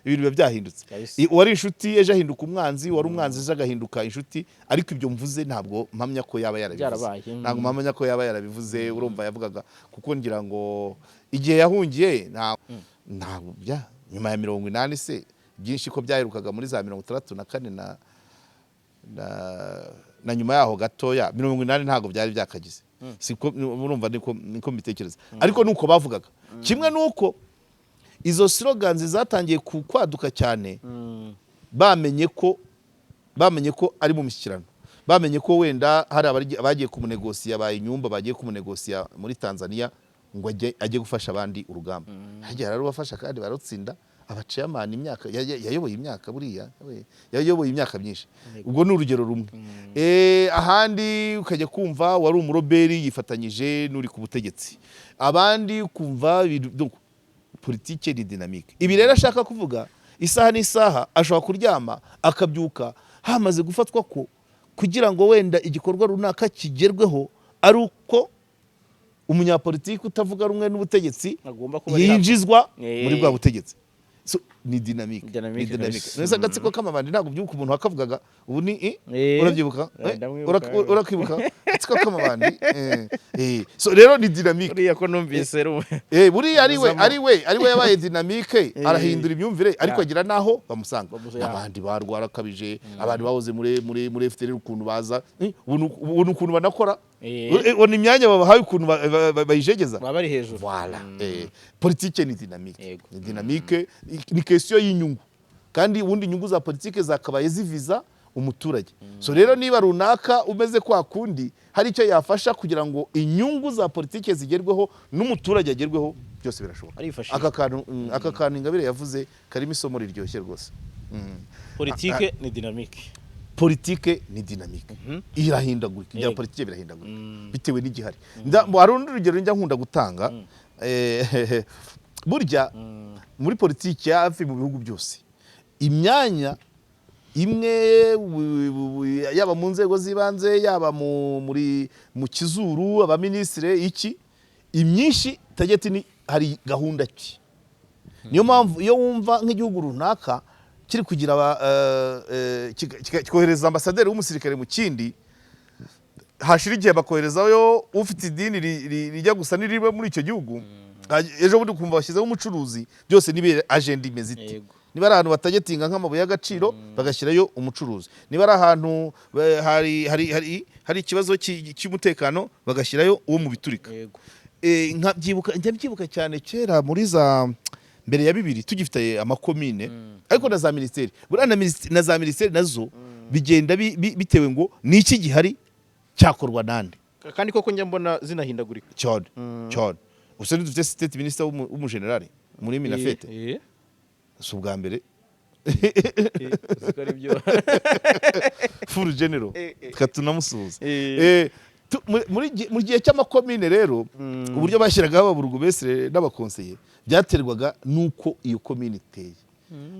biba byahindutse. Uwari inshuti ejo ahinduka umwanzi, uwari umwanzi ejo agahinduka inshuti. Ariko ibyo mvuze ntabwo mpamya ko yaba yarabivuze. Byarabaye. Ntabwo mpamya ko yaba yarabivuze. Urumva yavugaga kuko ngira ngo igihe yahungiye ntabwo bya nyuma ya 80 se, byinshi ko byaherukaga muri za 64 na nyuma yaho gatoya 80, ntabwo byari byakagize. Siko urumva, niko mbitekereza, ariko nuko bavugaga. Kimwe nuko izo slogans zatangiye kwaduka cyane, bamenye ko ari mu mishyikirano, bamenye ko wenda hari abagiye kumunegosiya, ba Inyumba bagiye kumunegosiya muri Tanzania ngo ajye gufasha abandi urugamba. Hagiye ararubafasha kandi barutsinda. Aba chairman imyaka yayoboye imyaka, buriya yayoboye imyaka myinshi. Ubwo ni urugero rumwe. Ahandi ukajya kumva wari umuroberi yifatanyije n'uri ku butegetsi, abandi kumva donc, politike ni dynamique. Ibi rero ashaka kuvuga, isaha n'isaha ashobora kuryama akabyuka hamaze gufatwa ko kugira ngo wenda igikorwa runaka kigerweho ari uko umunyapolitiki utavuga rumwe n'ubutegetsi agomba kuba ari hafi. yinjizwa muri bwa butegetsi. So, ni dynamique. Dynamique Ni dynamique. kabisa. Nese agatsiko k'amabandi, ntabwo ubyibuka umuntu wakavugaga ubu ni urabyibuka? Ndamwibuka. Urakibuka agatsiko k'amabandi? So rero ni dynamique. Uriya ko numvise Buriya ari we Uzamo. ari we yabaye dynamique, arahindura imyumvire, ariko agira naho bamusanga. Abandi barwarakabije, abandi bahoze muri FDLR, ukuntu baza, ubu ni ukuntu banakora. Ubona imyanya babahaye ukuntu bayijegeza. Baba bari hejuru. Voilà. Politike ni dynamique. Ni dynamique, ni question y'inyungu, kandi ubundi inyungu za politike zakabaye ziviza umuturage. So rero niba runaka umeze kwa kundi hari icyo yafasha kugira ngo inyungu za politike zigerweho n'umuturage agerweho, byose birashoboka. Arifashisha. Aka kantu Ingabire yavuze karimo isomo riryoshye rwose. Politike ni dynamique. Politike ni dynamique, irahindagurika. Ibya politike birahindagurika bitewe n'igihari. Hari urundi rugero njya nkunda gutanga. Burya muri politiki hafi mu bihugu byose, imyanya imwe yaba mu nzego z'ibanze, yaba mu kizuru, abaminisitiri, iki, imyinshi target ni hari gahunda ki. Niyo mpamvu iyo wumva nk'igihugu runaka kiri kugira kikohereza ambasaderi w'umusirikare mu kindi, hashira igihe bakoherezayo ufite idini rijya gusa n'iriba muri icyo gihugu, ejo bundi ukumva bashyizeho umucuruzi, byose niba agenda imeze ite. Niba ari ahantu batagetinga nk'amabuye y'agaciro, bagashyirayo umucuruzi. Niba ari ahantu hari ikibazo cy'umutekano, bagashyirayo uwo mu biturika. Nkabyibuka, njya mbyibuka cyane kera muri za mbere ya 2000, tugifite amakomine, ariko na za minisiteri, buriya na za minisiteri nazo bigenda bitewe ngo ni iki gihari cyakorwa nande. Kandi koko njya mbona zinahindagurika. Cyane cyane. Gusa dufite state minister w'umujenerali muri MINAFFET. Si ubwa mbere. Uzi ko ari byo. Full general. Tukaba tunamusuhuza. Mu gihe cy'amakomine rero, uburyo bashyiragaho ababurugumesire n'abakonseye byaterwaga n'uko iyo komine iteye.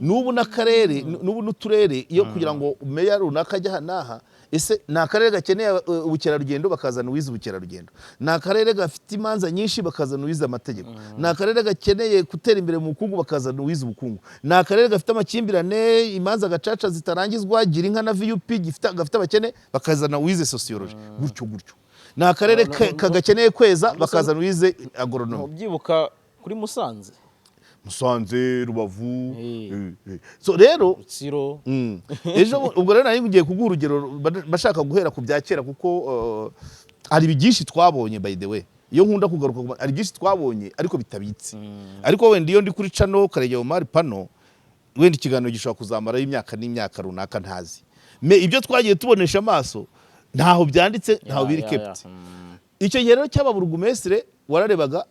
N'ubu n'akarere, n'ubu n'uturere, iyo kugira ngo meya runaka ajye aha n'aha, ese ni akarere gakeneye ubukerarugendo, bakazana uwize ubukerarugendo; ni akarere gafite imanza nyinshi, bakazana uwize amategeko; ni akarere gakeneye gutera imbere mu bukungu, bakazana uwize ubukungu; ni akarere gafite amakimbirane, imanza gacaca zitarangizwa, gira inka na VUP, gafite abakene, bakazana uwize sociology, gutyo gutyo. Ni akarere No, no, no, kagakeneye kweza, bakazana uwize agronomie. Ntubyibuka kuri Musanze? Musanze, Rubavu. So rero Rutsiro. Ejo ubwo rero nari ngiye kuguha urugero, bashaka guhera ku bya kera, kuko hari byinshi twabonye. By the way, iyo nkunda kugaruka hari byinshi twabonye ariko bitabitse. Ariko wenda iyo ndi kuri channel Karegeya Omar Pano, wenda ikiganiro gishobora kuzamarayo imyaka n'imyaka runaka ntazi. Mais ibyo twagiye tubonesha amaso ntaho byanditse, ntaho biri kept. Icyo gihe rero cy'ababurugumesire, wararebaga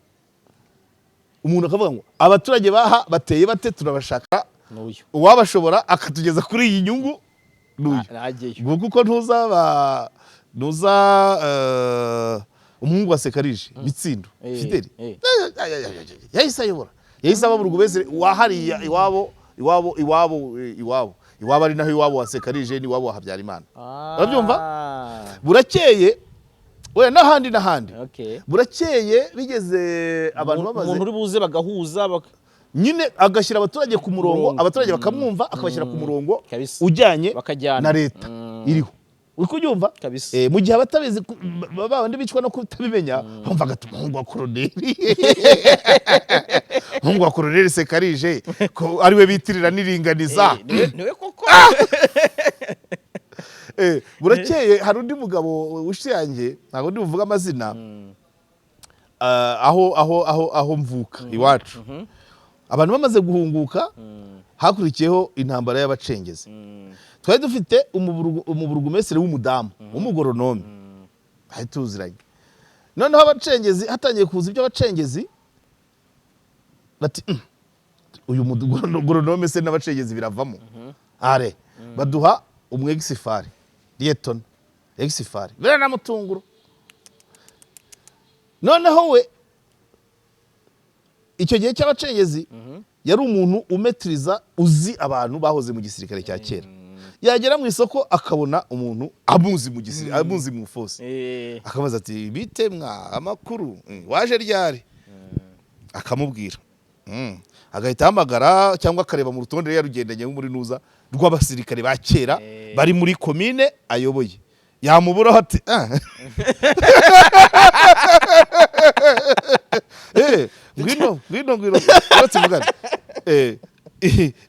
umuntu akavuga ngo abaturage baha bateye bate, turabashaka, N'uyu. uwabashobora akatugeza kuri iyi nyungu n'uyu. Najyeyo. Nguko uko ntuza umuhungu wa Sekarije Mitsindo, Fideli, yahise ayobora, yahise aba burugumesire wahariya iwabo, iwabo, iwabo, iwabo, iwabo, ari naho iwabo wa Sekarije n'iwabo wa Habyarimana. Urabyumva? Burakeye, oya, n'ahandi n'ahandi. Burakeye bigeze abantu bamaze Umuntu uri buze bagahuza nyine agashyira abaturage ku murongo, Murongo. abaturage bakamwumva, akabashyira ku murongo Kabisa. ujyanye Bakajyana. na leta iriho. Uri kubyumva? Kabisa. Mu gihe abatabizi ba bandi bicwa no kutabimenya, bumvaga ati umuhungu wa koroneri, umuhungu wa koroneri Sekarije, ko ariwe bitirira n'iringaniza. Niwe koko. Burakeye hari undi mugabo ushiyange, ntabwo ndi buvuge amazina, aho mvuka iwacu, abantu bamaze guhunguka, hakurikiyeho intambara y'abacengezi. Twari dufite umuburugumesire w'umudamu w'umugoronome, hari tuziranye. Noneho abacengezi hatangiye kuza iby'abacengezi, bati: Uyu mugoronome se n'abacengezi biravamo are baduha umu ex-FAR, lieutenant ex-FAR, biranamutungura. Noneho we icyo gihe cy'abacengezi yari umuntu umetiriza, uzi abantu bahoze mu gisirikare cya kera. Yagera mu isoko akabona umuntu amuzi mu gisirikare, amuzi mu force, akabaza ati: "Bite mwa, amakuru? Waje ryari?" Akamubwira. Agahita ahamagara cyangwa akareba mu rutonde yarugendanye muri nuza rw'abasirikare ba kera bari muri komine ayoboye, yamuburaho ati: "Ah. Ngwino, ngwino, ngwino, uretse mugane,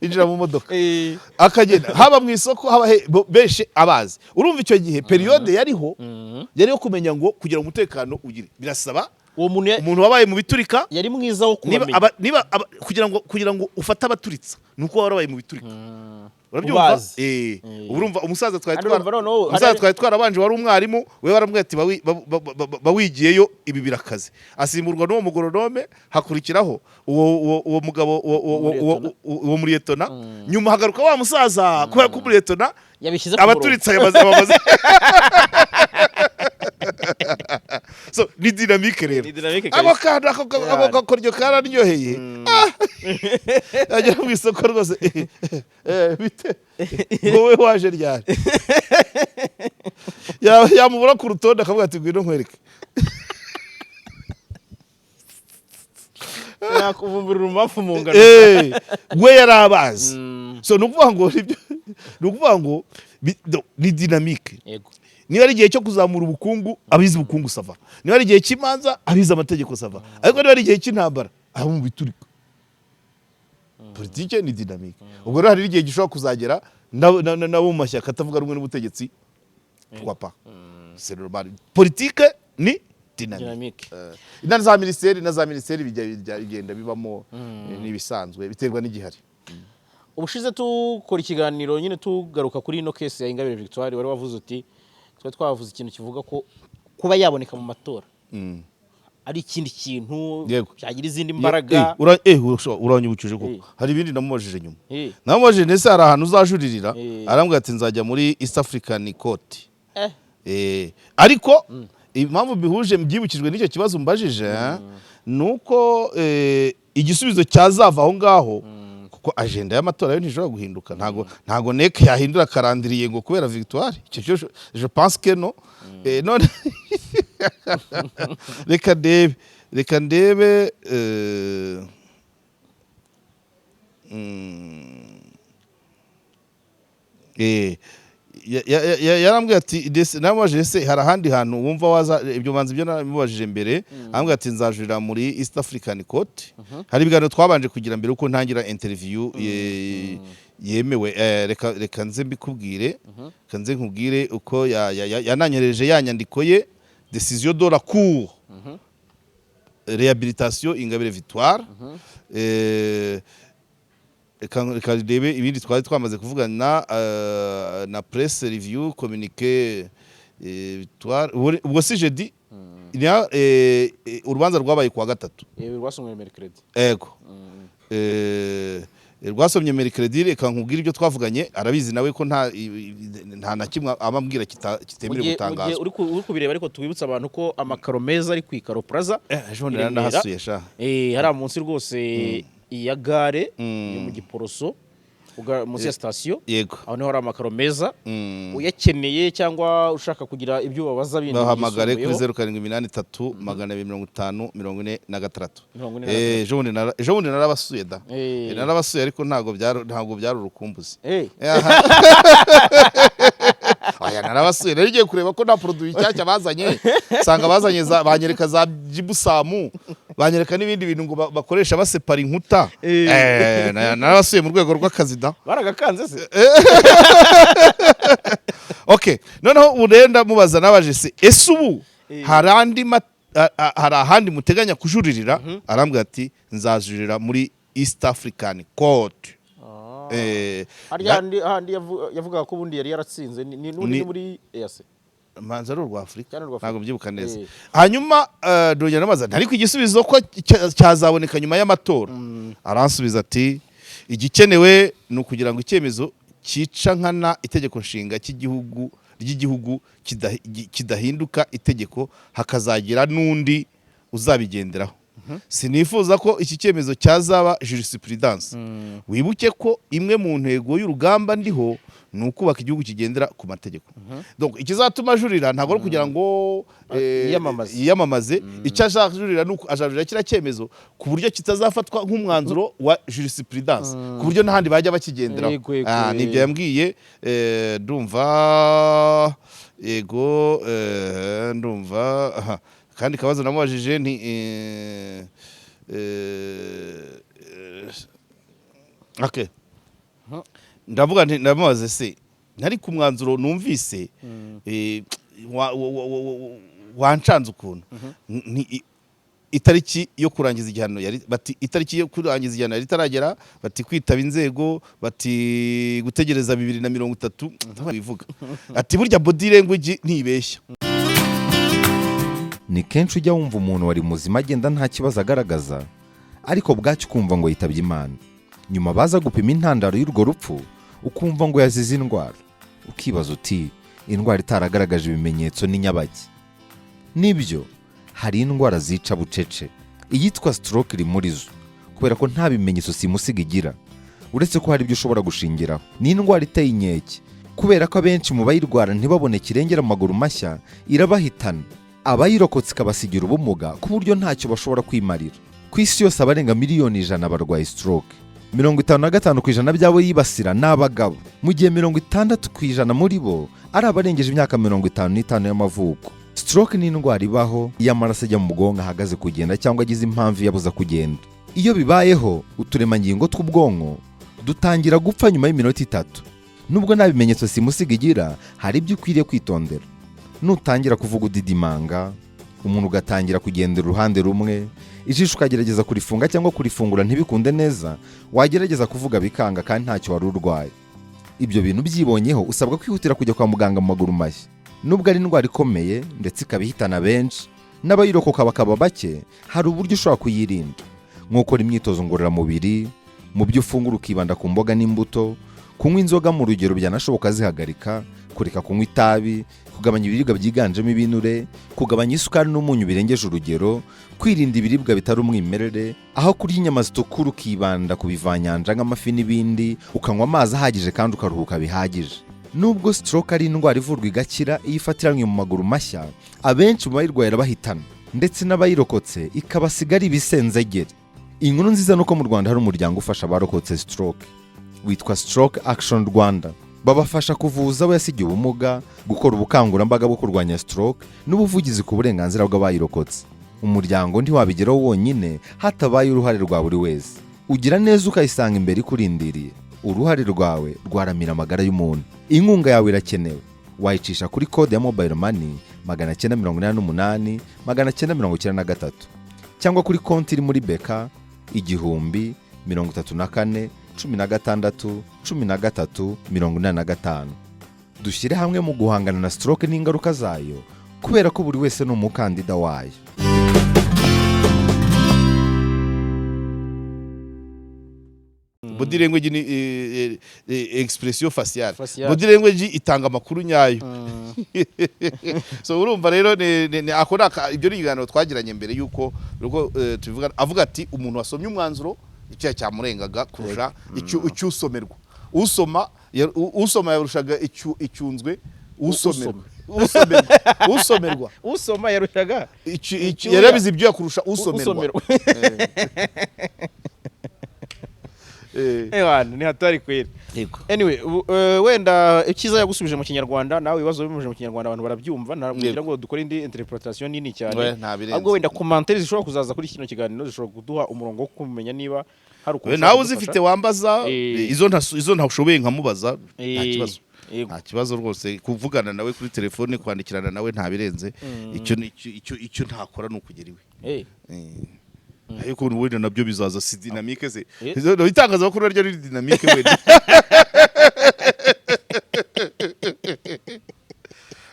injira mu modoka." Akagenda, haba mu isoko, haba benshi abazi. Urumva icyo gihe période yariho yariho kumenya ngo kugira ngo umutekano ugire birasaba uwo muntu umuntu wabaye mu biturika. Yari mwiza wo Niba kubamenya. Niba kugira ngo ufate abaturitsa ni uko waba warabaye mu biturika, urabyumva? Ubazi. Urumva umusaza twari Kandi urumva noneho umusaza twari twarabanje wari umwarimu, we baramubwira ati: "Bawigiyeyo ibi birakaze." Asimburwa n'uwo mugoronome, hakurikiraho uwo mugabo uwo muriyetona, nyuma hagaruka wa musaza kubera ko umuriyetona yabishyize ku murongo. Abaturitse yamaze. So ni dynamique rero. Ni dynamique Ako kabisa. kantu ako gakoryo kararyoheye. Ah! Yagera mu isoko rwose: "Bite, wowe waje ryari?" Yamubura ku rutonde akavuga ati: "Ngwino nkwereke." Nakuvumburira urumamfu mu ngano. We yari abazi. So ni ukuvuga ngo ni ukuvuga ngo ni dynamique. Niba ari igihe cyo kuzamura ubukungu, abize ubukungu ça va. Niba ari igihe cy'imanza, abize amategeko ça va. Ariko niba ari igihe cy'intambara, abo mu biturika. Politike ni dynamique. Ubwo rero hari n'igihe gishobora kuzagera nabo mu mashyaka atavuga rumwe n'ubutegetsi, pourquoi pas? C'est normal, politike ni dynamique. Dynamique. Na za minisiteri bigenda bibamo, n'ibisanzwe biterwa n'igihari. Ubushize tukora ikiganiro nyine tugaruka kuri ino case ya Ingabire Victoire, wari wavuze uti twari twavuze ikintu kivuga ko kuba yaboneka mu matora ari ikindi kintu byagira izindi mbaraga. Uranyibukije koko. Hari ibindi namubajije nyuma. Namubajije ndetse hari ahantu uzajuririra? Arambwira ati: "Nzajya muri East African Court." Ariko impamvu bihuje byibukijwe n'icyo kibazo mbajije ni uko igisubizo cyazava aho ngaho, kuko agenda y'amatora yo ntishobora guhinduka. Ntago NEC yahindura calendrier ngo kubera Victoire. Icyo cyo je pense que no. None reka ndebe yarambwiye ati namubajije se hari ahandi hantu wumva waza ibyo manzi, ibyo namubajije mbere, arambwira ati: "Nzajurira muri East African Court." Hari ibiganiro twabanje kugira mbere uko ntangira interview yemewe. Reka nze mbikubwire, reka nze nkubwire uko yananyohereje ya nyandiko ye, décision de la cour, réhabilitation Ingabire Victoire. Reka ndebe ibindi twari twamaze kuvugana na press review communiqué, Victoire. Ubwo si jeudi, urubanza rwabaye kuwa gatatu. Rwasomwe mercredi. Ego. Rwasomye mercredi. Reka nkubwire ibyo twavuganye. Arabizi nawe ko nta na kimwe abambwira Mu kitemerewe gihe gutangazwa. uri kubireba, ariko twibutsa abantu ko amakaro meza ari ku Ikaro Plaza. Ejo bundi i Remera. Nahasuye sha. Hariya munsi rwose ya gare yo mu Giporoso, munsi ya sitasiyo. Aho niho hari amakaro meza. Uyakeneye cyangwa ushaka kugira ibyo ubabaza bindi Bahamagare kuri byisumbuyeho. 0783 250 46. 46. Ejo bundi narabasuye da. Narabasuye ariko ntabwo byari urukumbuzi. Aha. Aya narabasuye, nari ngiye kureba ko nta produit nshyashya bazanye, nsanga bazanye banyereka za gypsum, banyereka n'ibindi bintu ngo bakoresha basepara inkuta. Narabasuye mu rwego rw'akazi da. Baragakanze se? Okay, noneho ubu rero ndamubaza, nabaje se ese ubu hari andi hari ahandi muteganya kujuririra? Arambwira ati: "Nzajurira muri East African Court." Harya handi yavugaga ko ubundi yari yaratsinze n'ubundi ni muri EAC. Manza ari urwa Afurika. Cyane urwa Afurika. Ntabwo mbyibuka neza. Hanyuma ndongera ndamubaza nti: "Ariko igisubizo ko cyazaboneka nyuma y'amatora?" Aransubiza ati Igikenewe ni ukugira ngo icyemezo cyica nkana itegeko nshinga cy'igihugu ry'igihugu kidahinduka itegeko, hakazagira n'undi uzabigenderaho. Sinifuza ko iki cyemezo cyazaba jurisprudence. Wibuke ko imwe mu ntego y'urugamba ndiho ni ukubaka igihugu kigendera ku mategeko. Donc ikizatuma ajurira ntabwo ari ukugira ngo yiyamamaze. Yiyamamaze. Icyo azajurira ni uko azajurira kiriya cyemezo ku buryo kitazafatwa nk'umwanzuro wa jurisprudence, ku buryo n'ahandi bajya bakigenderaho. Yego. Nibyo yambwiye. Ndumva yego, ndumva aha. Kandi kabazo namubajije nti okay, ndavuga nti, ndamubaze se ntari ku mwanzuro numvise wancanze ukuntu. Ni itariki yo kurangiza igihano yari, bati itariki yo kurangiza igihano yari itaragera, bati kwitaba inzego, bati gutegereza 2030. Bivuga ati burya body language ntibeshya. Ni kenshi ujya wumva umuntu wari muzima agenda nta kibazo agaragaza, ariko bwacyo ukumva ngo yitabye Imana. Nyuma baza gupima intandaro y'urwo rupfu, ukumva ngo yazize indwara. Ukibaza uti: "Indwara itaragaragaje ibimenyetso ni nyabaki?" Nibyo, hari indwara zica bucece. Iyitwa stroke iri muri zo, kubera ko nta bimenyetso simusiga igira, uretse ko hari ibyo ushobora gushingiraho. Ni indwara iteye inkeke, kubera ko abenshi mu bayirwara ntibabone kirengera mu maguru mashya, irabahitana, abayirokotse ikabasigira ubumuga ku buryo ntacyo bashobora kwimarira. Ku isi yose, abarenga miliyoni 100 barwaye stroke. 55% by'abo yibasira ni abagabo, mu gihe 60% muri bo ari abarengeje imyaka 55 y'amavuko. Stroke ni indwara ibaho iyo amaraso ajya mu bwonko ahagaze kugenda cyangwa agize impamvu iyabuza kugenda. Iyo bibayeho, uturemangingo tw'ubwonko dutangira gupfa nyuma y'iminota 3. Nubwo nta bimenyetso simusiga igira, hari ibyo ukwiriye kwitondera. Nutangira kuvuga udidimanga, umuntu ugatangira kugendera uruhande rumwe, ijisho ukagerageza kurifunga cyangwa kurifungura ntibikunde neza, wagerageza kuvuga bikanga kandi ntacyo wari urwaye, ibyo bintu byibonyeho usabwa kwihutira kujya kwa muganga mu maguru mashya. Nubwo ari indwara ikomeye ndetse ikaba ihitana benshi, n'abayirokoka bakaba bake, hari uburyo ushobora kuyirinda, nko gukora imyitozo ngororamubiri, mu byo ufungura ukibanda ku mboga n'imbuto, kunywa inzoga mu rugero, byanashoboka zihagarika, kureka kunywa itabi, kugabanya ibiribwa byiganjemo ibinure, kugabanya isukari n'umunyu birengeje urugero, kwirinda ibiribwa bitari umwimerere, aho kurya inyama zitukura ukibanda ku bivanyanja nk'amafi n'ibindi, ukanywa amazi ahagije kandi ukaruhuka bihagije. Nubwo stroke ari indwara ivurwa igakira iyo ifatiranywe mu maguru mashya, abenshi mu bayirwaye irabahitana, ndetse n'abayirokotse ikabasiga ari ibisenzegeri. Inkuru nziza ni uko mu Rwanda hari umuryango ufasha abarokotse stroke, witwa Stroke Action Rwanda. Babafasha kuvuza abo yasigiye ubumuga, gukora ubukangurambaga bwo kurwanya stroke n'ubuvugizi ku burenganzira bw'abayirokotse. Umuryango ntiwabigeraho wonyine hatabaye uruhare rwa buri wese. Ugira neza ukayisanga imbere ikurindiriye. Uruhare rwawe rwaramira amagara y'umuntu. Inkunga yawe irakenewe. Wayicisha kuri kode ya mobile money 988 993, cyangwa kuri konti iri muri BK 1034 16 13 85. Dushyire hamwe mu guhangana na stroke n'ingaruka zayo, kubera ko buri wese ni umukandida wayo. Body language ni expression faciale. Faciale. Body language itanga amakuru nyayo. So urumva rero ako ibyo ni ibiganiro twagiranye mbere yuko uko tubivuga. Avuga ati umuntu wasomye umwanzuro icyaha cyamurengaga kurusha icyo usomerwa. Usoma usoma yarushaga icyunzwe usomerwa, usomerwa, usomerwa. Usoma yarushaga Yarabize ibyo kurusha usomerwa. Usomerwa. Eh. Ewana, ni hatari kweli. Anyway, wenda icyiza yagusubije mu Kinyarwanda, nawe ibibazo bimuje mu Kinyarwanda abantu barabyumva, ntabwo ngo dukore indi interpretation nini cyane. We, nta birenze. Ahubwo wenda commentaires zishobora kuzaza kuri kino kiganiro zishobora kuduha umurongo wo kumenya niba hari ukuntu We, ushobora nawe kudufasha. uzifite wambaza. Izo ntashoboye nkamubaza, nta kibazo. Nta kibazo rwose. Kuvugana nawe kuri telefone, kwandikirana nawe, nta birenze. Icyo ni icyo ntakora ni ukugera iwe. Ariko wenda nabyo bizaza, si dynamique se? Itangazamakuru naryo ni dynamique wenda.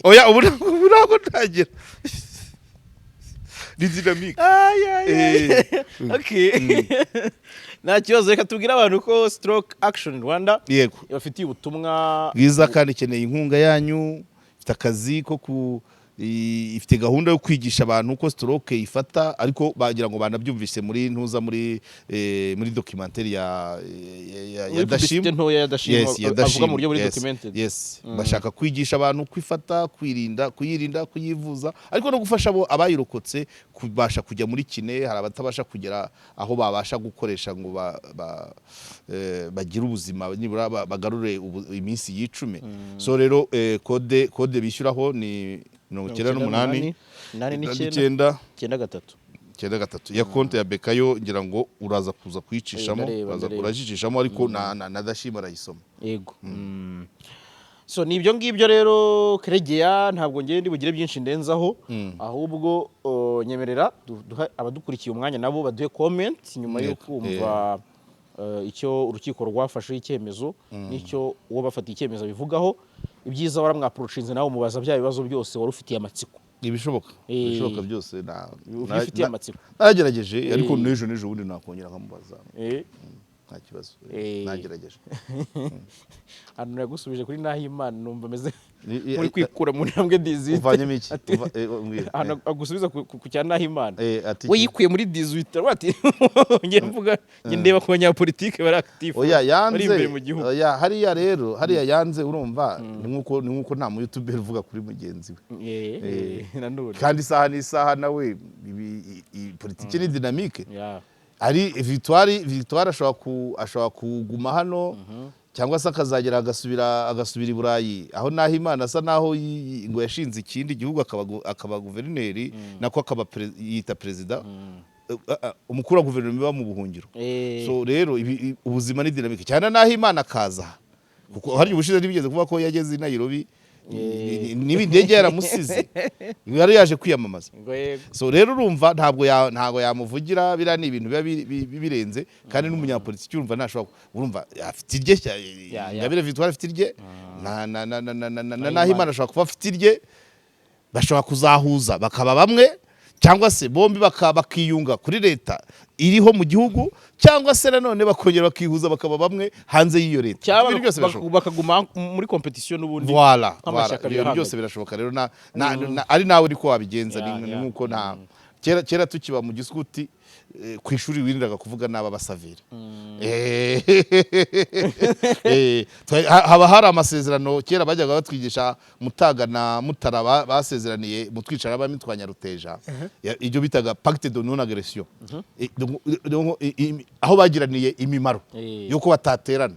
Oya, ubu ntabwo ntagira, ni dynamique. Ay, ay, ay. Okay. Nta kibazo, reka tubwire abantu ko Stroke Action Rwanda ibafitiye ubutumwa bwiza kandi ikeneye inkunga yanyu. Ifite akazi ko ku ifite gahunda yo kwigisha abantu uko stroke ifata, ariko bagira ngo banabyumvise muri ntuza muri documentaire ya muri Dashim. publicité ntoya ya Dashim, Yes, ya avuga Dashim. mu buryo buri documented. Yes, bashaka kwigisha abantu uko ifata, kwirinda, kuyirinda, kuyivuza, ariko no gufasha abo abayirokotse kubasha kujya muri kiné. Hari abatabasha kugera aho babasha gukoresha ngo bagire ubuzima, nibura bagarure iminsi yicume. So rero code bishyuraho ni 98 89 9 93. 93. Ya konti ya BK yo ngira ngo uraza kuza kuyicishamo. Ndareba, uraza ndareba. kurajicishamo, ariko na Dashim arayisoma. Yego. So ni ibyo ngibyo rero, Keregeya, ntabwo ngiye ndi bugire byinshi ndenzaho, ahubwo nyemerera duha abadukurikiye umwanya nabo baduhe comment nyuma yo kumva icyo urukiko rwafashe icyemezo n'icyo uwo bafatiye icyemezo abivugaho. Ibyiza waramwaprochinze nawe umubaza bya bibazo byose wari ufitiye amatsiko. Ibishoboka ibishoboka byose na Ubifitiye amatsiko. Nagerageje, ariko n'ejo bundi nakongera nkamubaza. Nta kibazo. Nagerageje. Ahantu yagusubije kuri Nahimana numva ameze Ni muri kwikura mu ntambwe 18. Uvanyemo iki? Umbwire. Ahantu agusubiza ku cya Nahimana, Ati we iki? yikuye muri 18, aravuga ati ngiye mvuga, ngiye ndeba ku banyapolitike bari active, Oya, yanze. bari imbere mu gihugu. Oya, hariya rero, hariya yanze, urumva ni nkuko nta muyutuberi uvuga kuri mugenzi we. Nanone Kandi isaha n'isaha nawe politiki ni dynamique. Ari Victoire ashobora kuguma hano cyangwa se akazagera agasubira i Burayi, aho naho Imana asa naho ngo yashinze ikindi gihugu, akaba guverineri, nako akaba yita perezida, umukuru wa guverinoma iba mu buhungiro. So rero ubuzima ni dynamique cyane. Naho Imana akaza, kuko hari ubushize ntibigeze kuvuga ko yageze i Nairobi, niba indege yaramusize, yari yaje kwiyamamaza. Ngo yego. So rero urumva ntabwo yamuvugira. Biriya ni ibintu biba birenze, kandi n'umunyapolitiki urumva ntashobora urumva afite irye. Ingabire Victoire afite irye, na Nahimana ashobora kuba afite irye. Bashobora kuzahuza bakaba bamwe, cyangwa se bombi bakiyunga kuri leta iriho mu gihugu, cyangwa se nanone bakongera bakihuza bakaba bamwe hanze y'iyo leta. Cyangwa Ibintu byose birashoboka. bakaguma muri competition n'ubundi Voilà, nk'amashyaka voilà. Ibintu abiri byose birashoboka rero, ari nawe niko wabigenza. Ni nkuko nta kera tukiba mu giskuti, ku ishuri wirindaga kuvuga n'aba basavira. Haba hari amasezerano kera bajyaga batwigisha, Mutaga na Mutara basezeraniye mu twicara bami twa Nyaruteja. Ibyo bitaga pacte de non agression. Donc, aho bagiraniye imimaro yuko bataterana.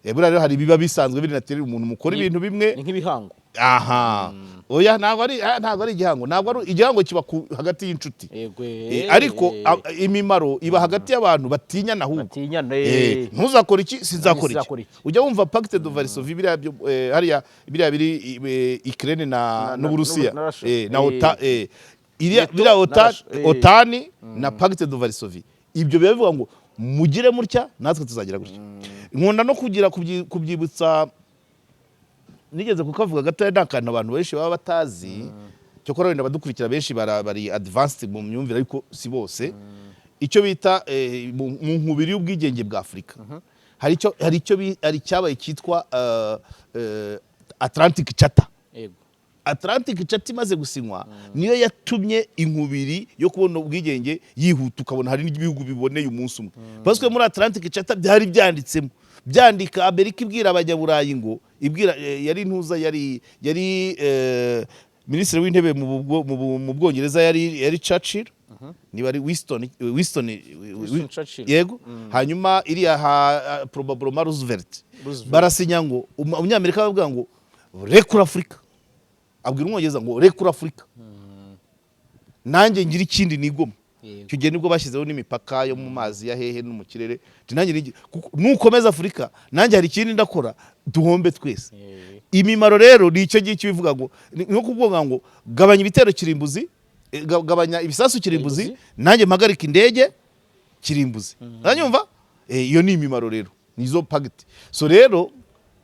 Buriya rero hari ibiba bisanzwe biri naturel, umuntu mukora ibintu bimwe. Ni nk'ibihango. Aha, oya, ntabwo ari igihango, ntabwo ari igihango kiba hagati y'inshuti. Yego. Ariko imimaro iba hagati y'abantu batinyana ahubwo. Batinyana. Ntuzakora iki, sinzakora Sinzakora iki. iki. Ujya wumva pacte de Varsovie, biriya byo hariya biriya biri Ukraine na n'Uburusiya na Russia. Na OTAN, iriya NATO biriya na OTAN, Russia. OTAN na pacte de Varsovie, ibyo biba bivuga ngo mugire mutya natwe tuzagira gutya. Nkunda no kugira kubyibutsa, nigeze kukavuga gatoya, ni akantu abantu benshi baba batazi. Cyokora wenda abadukurikira benshi bari advanced mu myumvire, ariko si bose. Icyo bita mu nkubiri y'ubwigenge bwa Afurika, hari icyabaye cyitwa Atlantic Charter. Atlantic Charter imaze gusinywa niyo yatumye inkubiri yo kubona ubwigenge yihuta, ukabona hari n'ibihugu biboneye umunsi umwe, parce que muri Atlantic Charter byari byanditsemo, byandika Amerika ibwira abanyaburayi ngo ibwira yari intuza yari minisitiri w'intebe mu Bwongereza yari Churchill, niba ari Winston. Winston Churchill. Yego. Hanyuma iriya ha probablement Roosevelt. Roosevelt. Barasinya ngo umunyamerika bavuga ngo rekura Afurika, abwira Umwongereza ngo rekura Afurika nanjye ngira ikindi nigoma. Icyo gihe nibwo bashyizeho n'imipaka yo mu mazi ya hehe no mu kirere. Ati nanjye kuko nukomeza Afurika nanjye hari ikindi ndakora, duhombe twese. Imimaro rero ni icyo ngicyo bivuga ngo ni nko kuvuga ngo gabanya ibitero kirimbuzi, gabanya ibisasu kirimbuzi, Kirimbuzi. nanjye mpagarika indege kirimbuzi. Uranyumva? Iyo ni imimaro rero, nizo pacte. So rero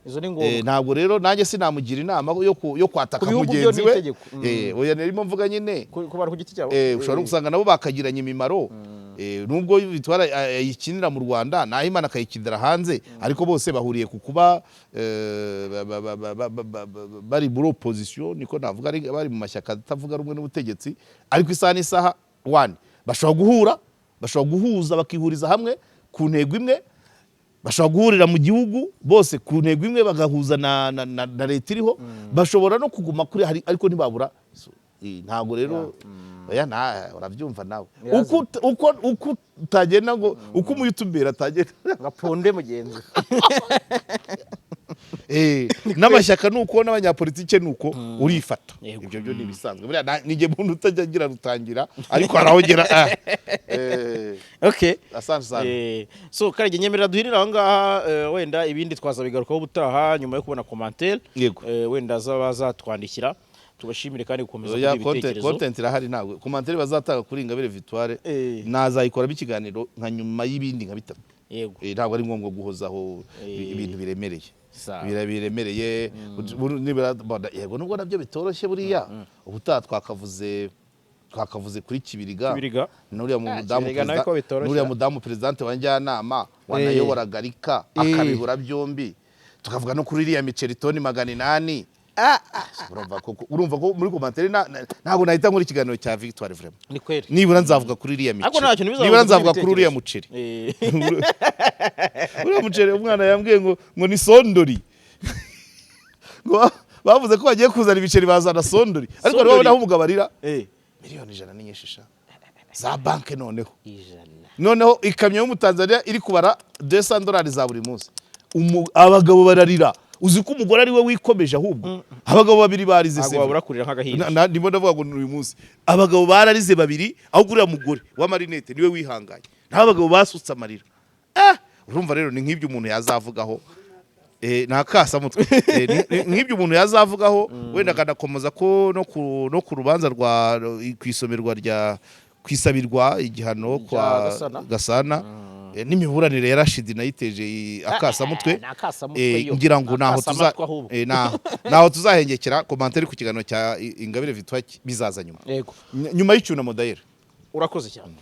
Izo ni ngombwa. Ntabwo rero nanjye sinamugira inama yo kwataka Ku bihugu byo mugenzi ni we. itegeko. Oya, narimo mvuga nyine Ku bantu ku giti cyabo. Ushobora no gusanga nabo bakagiranye imimaro. Nubwo Victoire ayikinira mu Rwanda, Nahimana akayikinira hanze, ariko bose bahuriye ku kuba bari muri opposition, niko navuga, bari mu mashyaka atavuga rumwe n'ubutegetsi. Ariko isaha n'isaha one bashobora guhura, bashobora guhuza, bakihuriza hamwe ku ntego imwe, bashobora guhurira mu gihugu bose ku ntego imwe, bagahuza na leta iriho. Bashobora no kuguma kuri hari, ariko ntibabura. So, ntabwo rero, oya, urabyumva nawe uko utagenda ngo uko umuyutubera atagenda Gaponde mugenzi. N'amashyaka nuko, n'abanyapolitike nuko, urifata. Ibyo byo ni ibisanzwe. Buriya nijye muntu utajya agira rutangira, ariko harahogera. Okay. Asante sana. So Karege, nyemerera duhirire aho ngaha, wenda ibindi twazabigarukaho ubutaha nyuma yo kubona commentaire. Wenda zaba zatwandikira. Tubashimire kandi gukomeza Oya, kuduha ibitekerezo. Content irahari. Ntabwo commentaire bazatanga kuri Ingabire Victoire nazayikoramo ikiganiro nka nyuma y'ibindi nka bitatu. Ntabwo ari ngombwa guhozaho ibintu biremereye. Sawa. Biremereye yego, nubwo nabyo bitoroshye. Buriya ubutaha twakavuze kuri Kibiriga. Kibiriga. N'uriya mudamu Kibiriga nawe ko bitoroshye. N'uriya mudamu perezidante wa njyanama wanayoboraga RICA, akabibura byombi. Tukavuga no kuri iriya miceri toni 800. Urumva ko muri commentaire ntabwo nahita nkora ikiganiro cya Victoire, vraiment. Ni kweri. Nibura nzavuga kuri iriya Ariko miceri, ntacyo ntibizabuze nibura kuduha nzavuga kuri uriya ibitekerezo. muceri. Uriya muceri umwana yambwiye ngo ni sondori, ngo bavuze ko bagiye kuzana ibiceri, bazana sondori, ariko Sondori. rero naho umugabo arira. Miliyoni 100 ni nyinshi sha, za banke noneho. 100. Noneho ikamyo y'Umutanzania iri kubara $200 za buri munsi. Abagabo bararira. Uzi ko umugore ari we wikomeje, ahubwo abagabo babiri barize. Ntabwo Sefu. wabura kurira nk'agahinja. Ndimo ndavuga ngo ni uyu munsi abagabo bararize babiri, ahubwo uriya mugore w'amarinete niwe wihanganye, naho abagabo basutse amarira. Urumva rero ni nk'ibyo umuntu yazavugaho. Ni akasamutwe. Ni nk'ibyo umuntu yazavugaho, wenda akanakomoza ko no ku rubanza rwa ku isomerwa rya kwisabirwa igihano kwa Gasana. Gasana, n'imiburanire ya Rashidi nayiteje akasamutwe. Ni akasamutwe yo. Ngira ngo naho tuza Akasamutwe ahubwo. Naho tuzahengekera. Commentaire ku kiganiro cya Ingabire Victoire bizaza nyuma. Yego. Nyuma y'icyunamo dayera. Urakoze cyane.